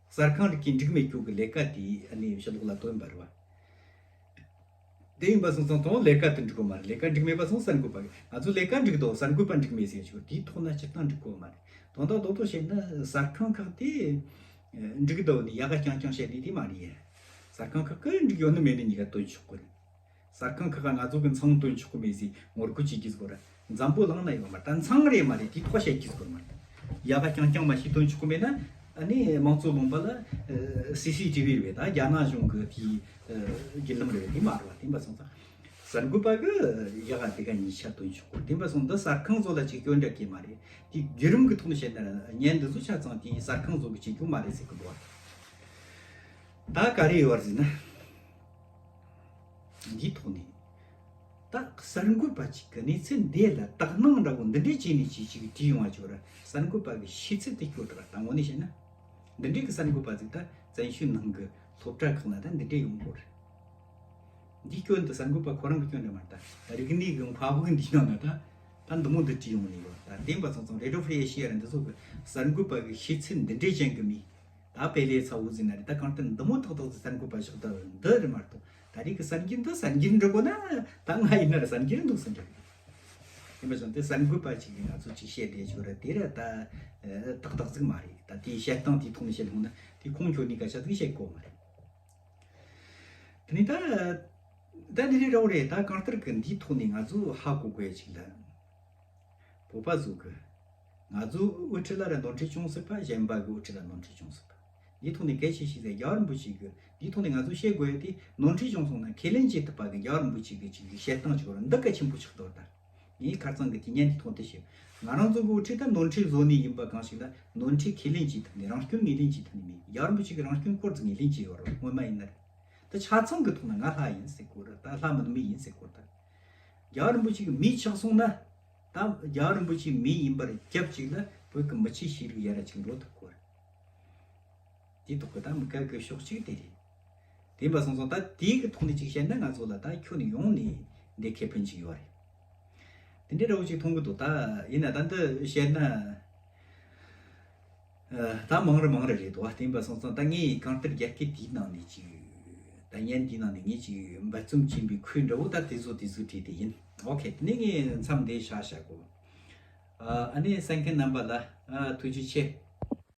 གསར་ཁང་རིག་གི་འགྲིག་མེད་རྒྱུ་གི་ལས་ཀ་དེ་ཨ་ནི་ཕྱི་ལོགས་ལ་དོན་པ་རེད་བ། དེ་ཡིན་པ་སོང་ཙང་དང་ལས་ཀ་དེ་འགྲིག་གོ་མ་རེད། ལས་ཀ་འགྲིག་མེད་པ་སོང་གསར་འགོད་པ་གི་ང་ཚོ་ལས་ཀ་འགྲིག་དོ་གསར་འགོད་པ་འགྲིག་མེད་ཟེར་ཆོག་དེའི་ཐོག་ན་སྤྱིར་བཏང་འགྲིག་གོ་མ་རེད། དོན་དག་རྡོག་རྡོག་བཤད་ན་གསར་ཁང་ཁག་དེ་འགྲིག་དོ་ནི་ཡག་ག་རྐྱང་རྐྱང་བཤད་ནི་དེ་མ་རེད། གསར་ཁང་ཁག་གི་འགྲིག་ཡོད་ནི་མེད་ནི་གཉིས་ཀ་དོན་ཆོག་གི་རེད། གསར་ཁང་ཁག་ག་ང་ཚོ་གི་མཚང་སྟོན་ཆོག་གི་མེད་ཟེར་ངོ་རྒོལ་བྱེད་ཀྱི་ཟེར་གོ་ར། འཛམ་བུ་གླིང་ན་ཡོད་མ་རེད། ད་མཚང་རེད་མ་རེད། དེ་ཐོག་བཤད་ཀྱི་ཟེར་གོ་མ་རེད། ཡག་ག་རྐྱང་རྐྱང་མ་ཞིག་སྟོན་ཆོག་གི་མེད་ན་ཨ་ནི་དམངས་གཙོ་ལུང་པ་ལ་སི་སི་ཊི་ཝི་རེད་པས། ད་རྒྱ་ནག་གཞུང་གི་དེའི་བརྒྱུད་ལམ་རེད་པས། དེ་མ་རེད་བ། དེ་འབའ་སོང་ཙང་གསར་འགོད་པ་གི་ཡག་ག་དེ་ག་གཉིས་ཆ་སྟོན་ཆོག་གོ། དེ་འབའ་སོང་འདི་གསར་ཁང་ཚོ་ལ་ཅིག་སྐྱོན་འདྲ་གི་མ་རེད། དེ་བརྒྱུད་རིམ་གི་ཐོག་ནས་བཤད་ན་བརྙན་འདི་ཚོ་ཆ་ཚང་དེ་གསར་ཁང་ཚོ་གི་བྱེད་རྒྱུ་མ་རེད་ཟེར་གི་འདུག་བ། ད་ག་རེ་ཡོད་ཟེར་ན། འདིའི་ཐོག་ནས། ད་གསར་འགོད་པ་གཅིག་གི་གནས་ཚུལ་འདི་ལ་དག་སྣང་འདྲ་བོ་འདི་འདྲས་བྱས་ནས་ཅིག་ཅིག་བྲིས་ཡོང་བ་ཅིག་ར། གསར་འགོད་པ་གི་ཤེས་ཚད་དེ་སྐྱོ་དྲགས། ད་དངོས་གནས་བཤད་ན། འདི་འདྲས་ཀྱི་གསར་འགོད་པ་ཅིག་ད་བཙན་བྱོལ་ནང་གི་སློབ་གྲྭ་ཁག་ན་ད་འདི་འདྲས་ཡོང་གོ་རེད། འདིའི་སྐྱོན་དེ་གསར་འགོད་པ་ཁོ་རང་གི་སྐྱོན་འདྲ་མ་རེད། ད་རིག་གནས་ཀྱི་མཁའ་དབུགས་འདིའི་ནང་ན་ད་ད་འདི་མོ་འདི་བྲིས་ཡོང་ནས་ཡོད། ད་བདེན་པ་ཚང་ཚང་རེ་ཌི་ཡོ་ཧྥི་རི་ཨེ་ཤི་ཡ་ར་འདི་ཚོ་གི་གསར་འགོད་པ་གི་ཤེས་ཚད་འདི་འདྲས་ཅན་གི་མི། ད་དཔེ་ལས་ཚ་བོ་ཟིན་ན་རེད། ད་གང་ལྟར་འདི་མོ་ཏག་ཏག་ཏུ་གསར་འགོད་པ་ཞིག་ད་འདི་རེད་མ་གཏོགས། ད་རེས་ཀྱི་གསར་འགྱུར་འདི་གསར་འགྱུར་འབྲི་དགོས་ན་ད་ང་ཡིན་ན་ར་གསར་འགྱུར་འདུག་ཟེར་འདྲ། ཡིན་པ་བྱུང་སྟེ་གསར་འགོད་པ་ཅིག་གིས་ང་ཚོ་ཅིག་བཤད་བསྡད་ཆོག་ར། དེ་ར་ད་ཏག་ཏག་ཟིག་མ་རེད། ད་དེའི་བཤད་སྟངས་དེའི་ཐོག་ནས་བཤད་ཡོང་ན་དེ་ཁུངས་འཁྱོལ་ནས་སྐད་ཆ་ཟིག་བཤད་དགོས་མ་རེད། དེ་ནས་ད་ད་འདི་རེད་ར་བོ་རེད། ད་གང་ལྟར་གི་འདིའི་ཐོག་ནས་ང་ཚོ་ཧ་གོ་དགོས་ཡ་ཅིག་ལ། བོད་པ་ཚོ་གི། ང་ཚོའི་དབུ་ཁྲིད་ལ་ར་ནོར་འཁྲུལ་བྱུང་སྲིད་པ། གཞན་པ་གི་དབུ་ཁྲིད་ལ་ནོར་འཁྲུལ་བྱུང་སྲིད་པ། འདིའི་ཐོག་ནས་གལ་ཆེ་ཤོས་དེ་རྒྱལ་བ་རིན་པོ་ཆེ་གི་འདིའི་ཐོག་ནས་ང་ཚོས་བཤད་དགོས་ཡ་དེ། ནོར་འཁྲུལ་བྱུང་སོང་ན་ཁས་ལེན་བྱེད་ཐུབ་པ་གི་རྒྱལ་བ་རིན་པོ་ཆེ་གི་ཅིག་གི་བཤད་སྟངས་ཅིག་ཡོད་ར། འདི་གལ་ཆེན་པོ་ཆགས་འདུག་ད། ངས་ཁ་རྩང་གི་དེ་ཉན་དེ་ཐོག་དེ་བཤད། ང་རང་ཚོ་གི་དབུ་ཁྲིད་ད་ནོར་འཁྲུལ་བཟོ་ནི་ཡིན་པ་གང་ཞིག་ལ་ནོར་འཁྲུལ་ཁས་ལེན་བྱེད་ཐུབ་ནི། རང་སྐྱོན་ངོས་ལེན་བྱེད་ཐུབ་ནི་མེད། རྒྱལ་བ་རིན་པོ་ཆེ་གི་རང་སྐྱོན་སྐོར་ཙམ་ངོས་ལེན་བྱས་ཡོད་ར། སྔོན་མ་ཡིན་ན་རེད། ད་ཆ་ཚང་གི་ཐོག་ན་ང་ལྷ་ཡིན་ཟེར་གོ་ར། ད་ལྷ་མིན་མི་ཡིན་ཟེར་གོ་ར། ད་རྒྱལ་བ་རིན་པོ་ཆེ་གི་མི་ཆགས་སོང་ན། ད་རྒྱལ་བ་རིན་པོ་ཆེ་མི་ཡིན་པར་རྒྱབ་ཅིག་ལ་བོད་ཀྱི་མི་ཆོས་ཤེས་རིག་ཡ་ར་ཅིག་འགྲོ་ཐུབ་གོ་ར། དེའི་ཐོག་གི་ད་མི་དགའ་གི་ཕྱོགས་གཅིག་དེ་རེད། དེ་ཡིན་པ་སོང་ཙང་ད་དེའི་གི་ཐོག་ནས་ཅིག་བཤད་ན་ང་ཚོ་ལ་ད་ཁྱོན་ནས་ཡོངས་ནས་འདི་ཁེ་ཕན་ཅིག་ཡོད་རེད། དེ་འདྲའི་འདྲ་བོ་ཅིག་མཐོང་གི་འདུག་ད་ཡིན་ན་ད་འདི་བཤད་ན། ཨ། ད་མང་རེ་མང་རེ་རེད་འདུག་དེ་ཡིན་པ་སོང་ཙང་ད་ངས་གང་ལྟར་རྒྱ་སྐད་དེའི་ནང་ནས་ཅིག་ད་བརྙན་དེའི་ནང་ནས་ངས་ཅིག་འབད་བརྩོན་ཆེན་པོས་ཁོའི་འདྲ་བོ་ད་དེ་ཚོ་དེ་ཚོ་བྲིས་ཏེ་ཡིན། ཨོ་ཁེ། དེ་ནས་ངས་མཚམས་འདི་བཞག་བཞག་གོ། ཨ་ནི་གསན་མཁན་རྣམ་པ་ལ་ཨ་ཐུགས་རྗེ་ཆེ།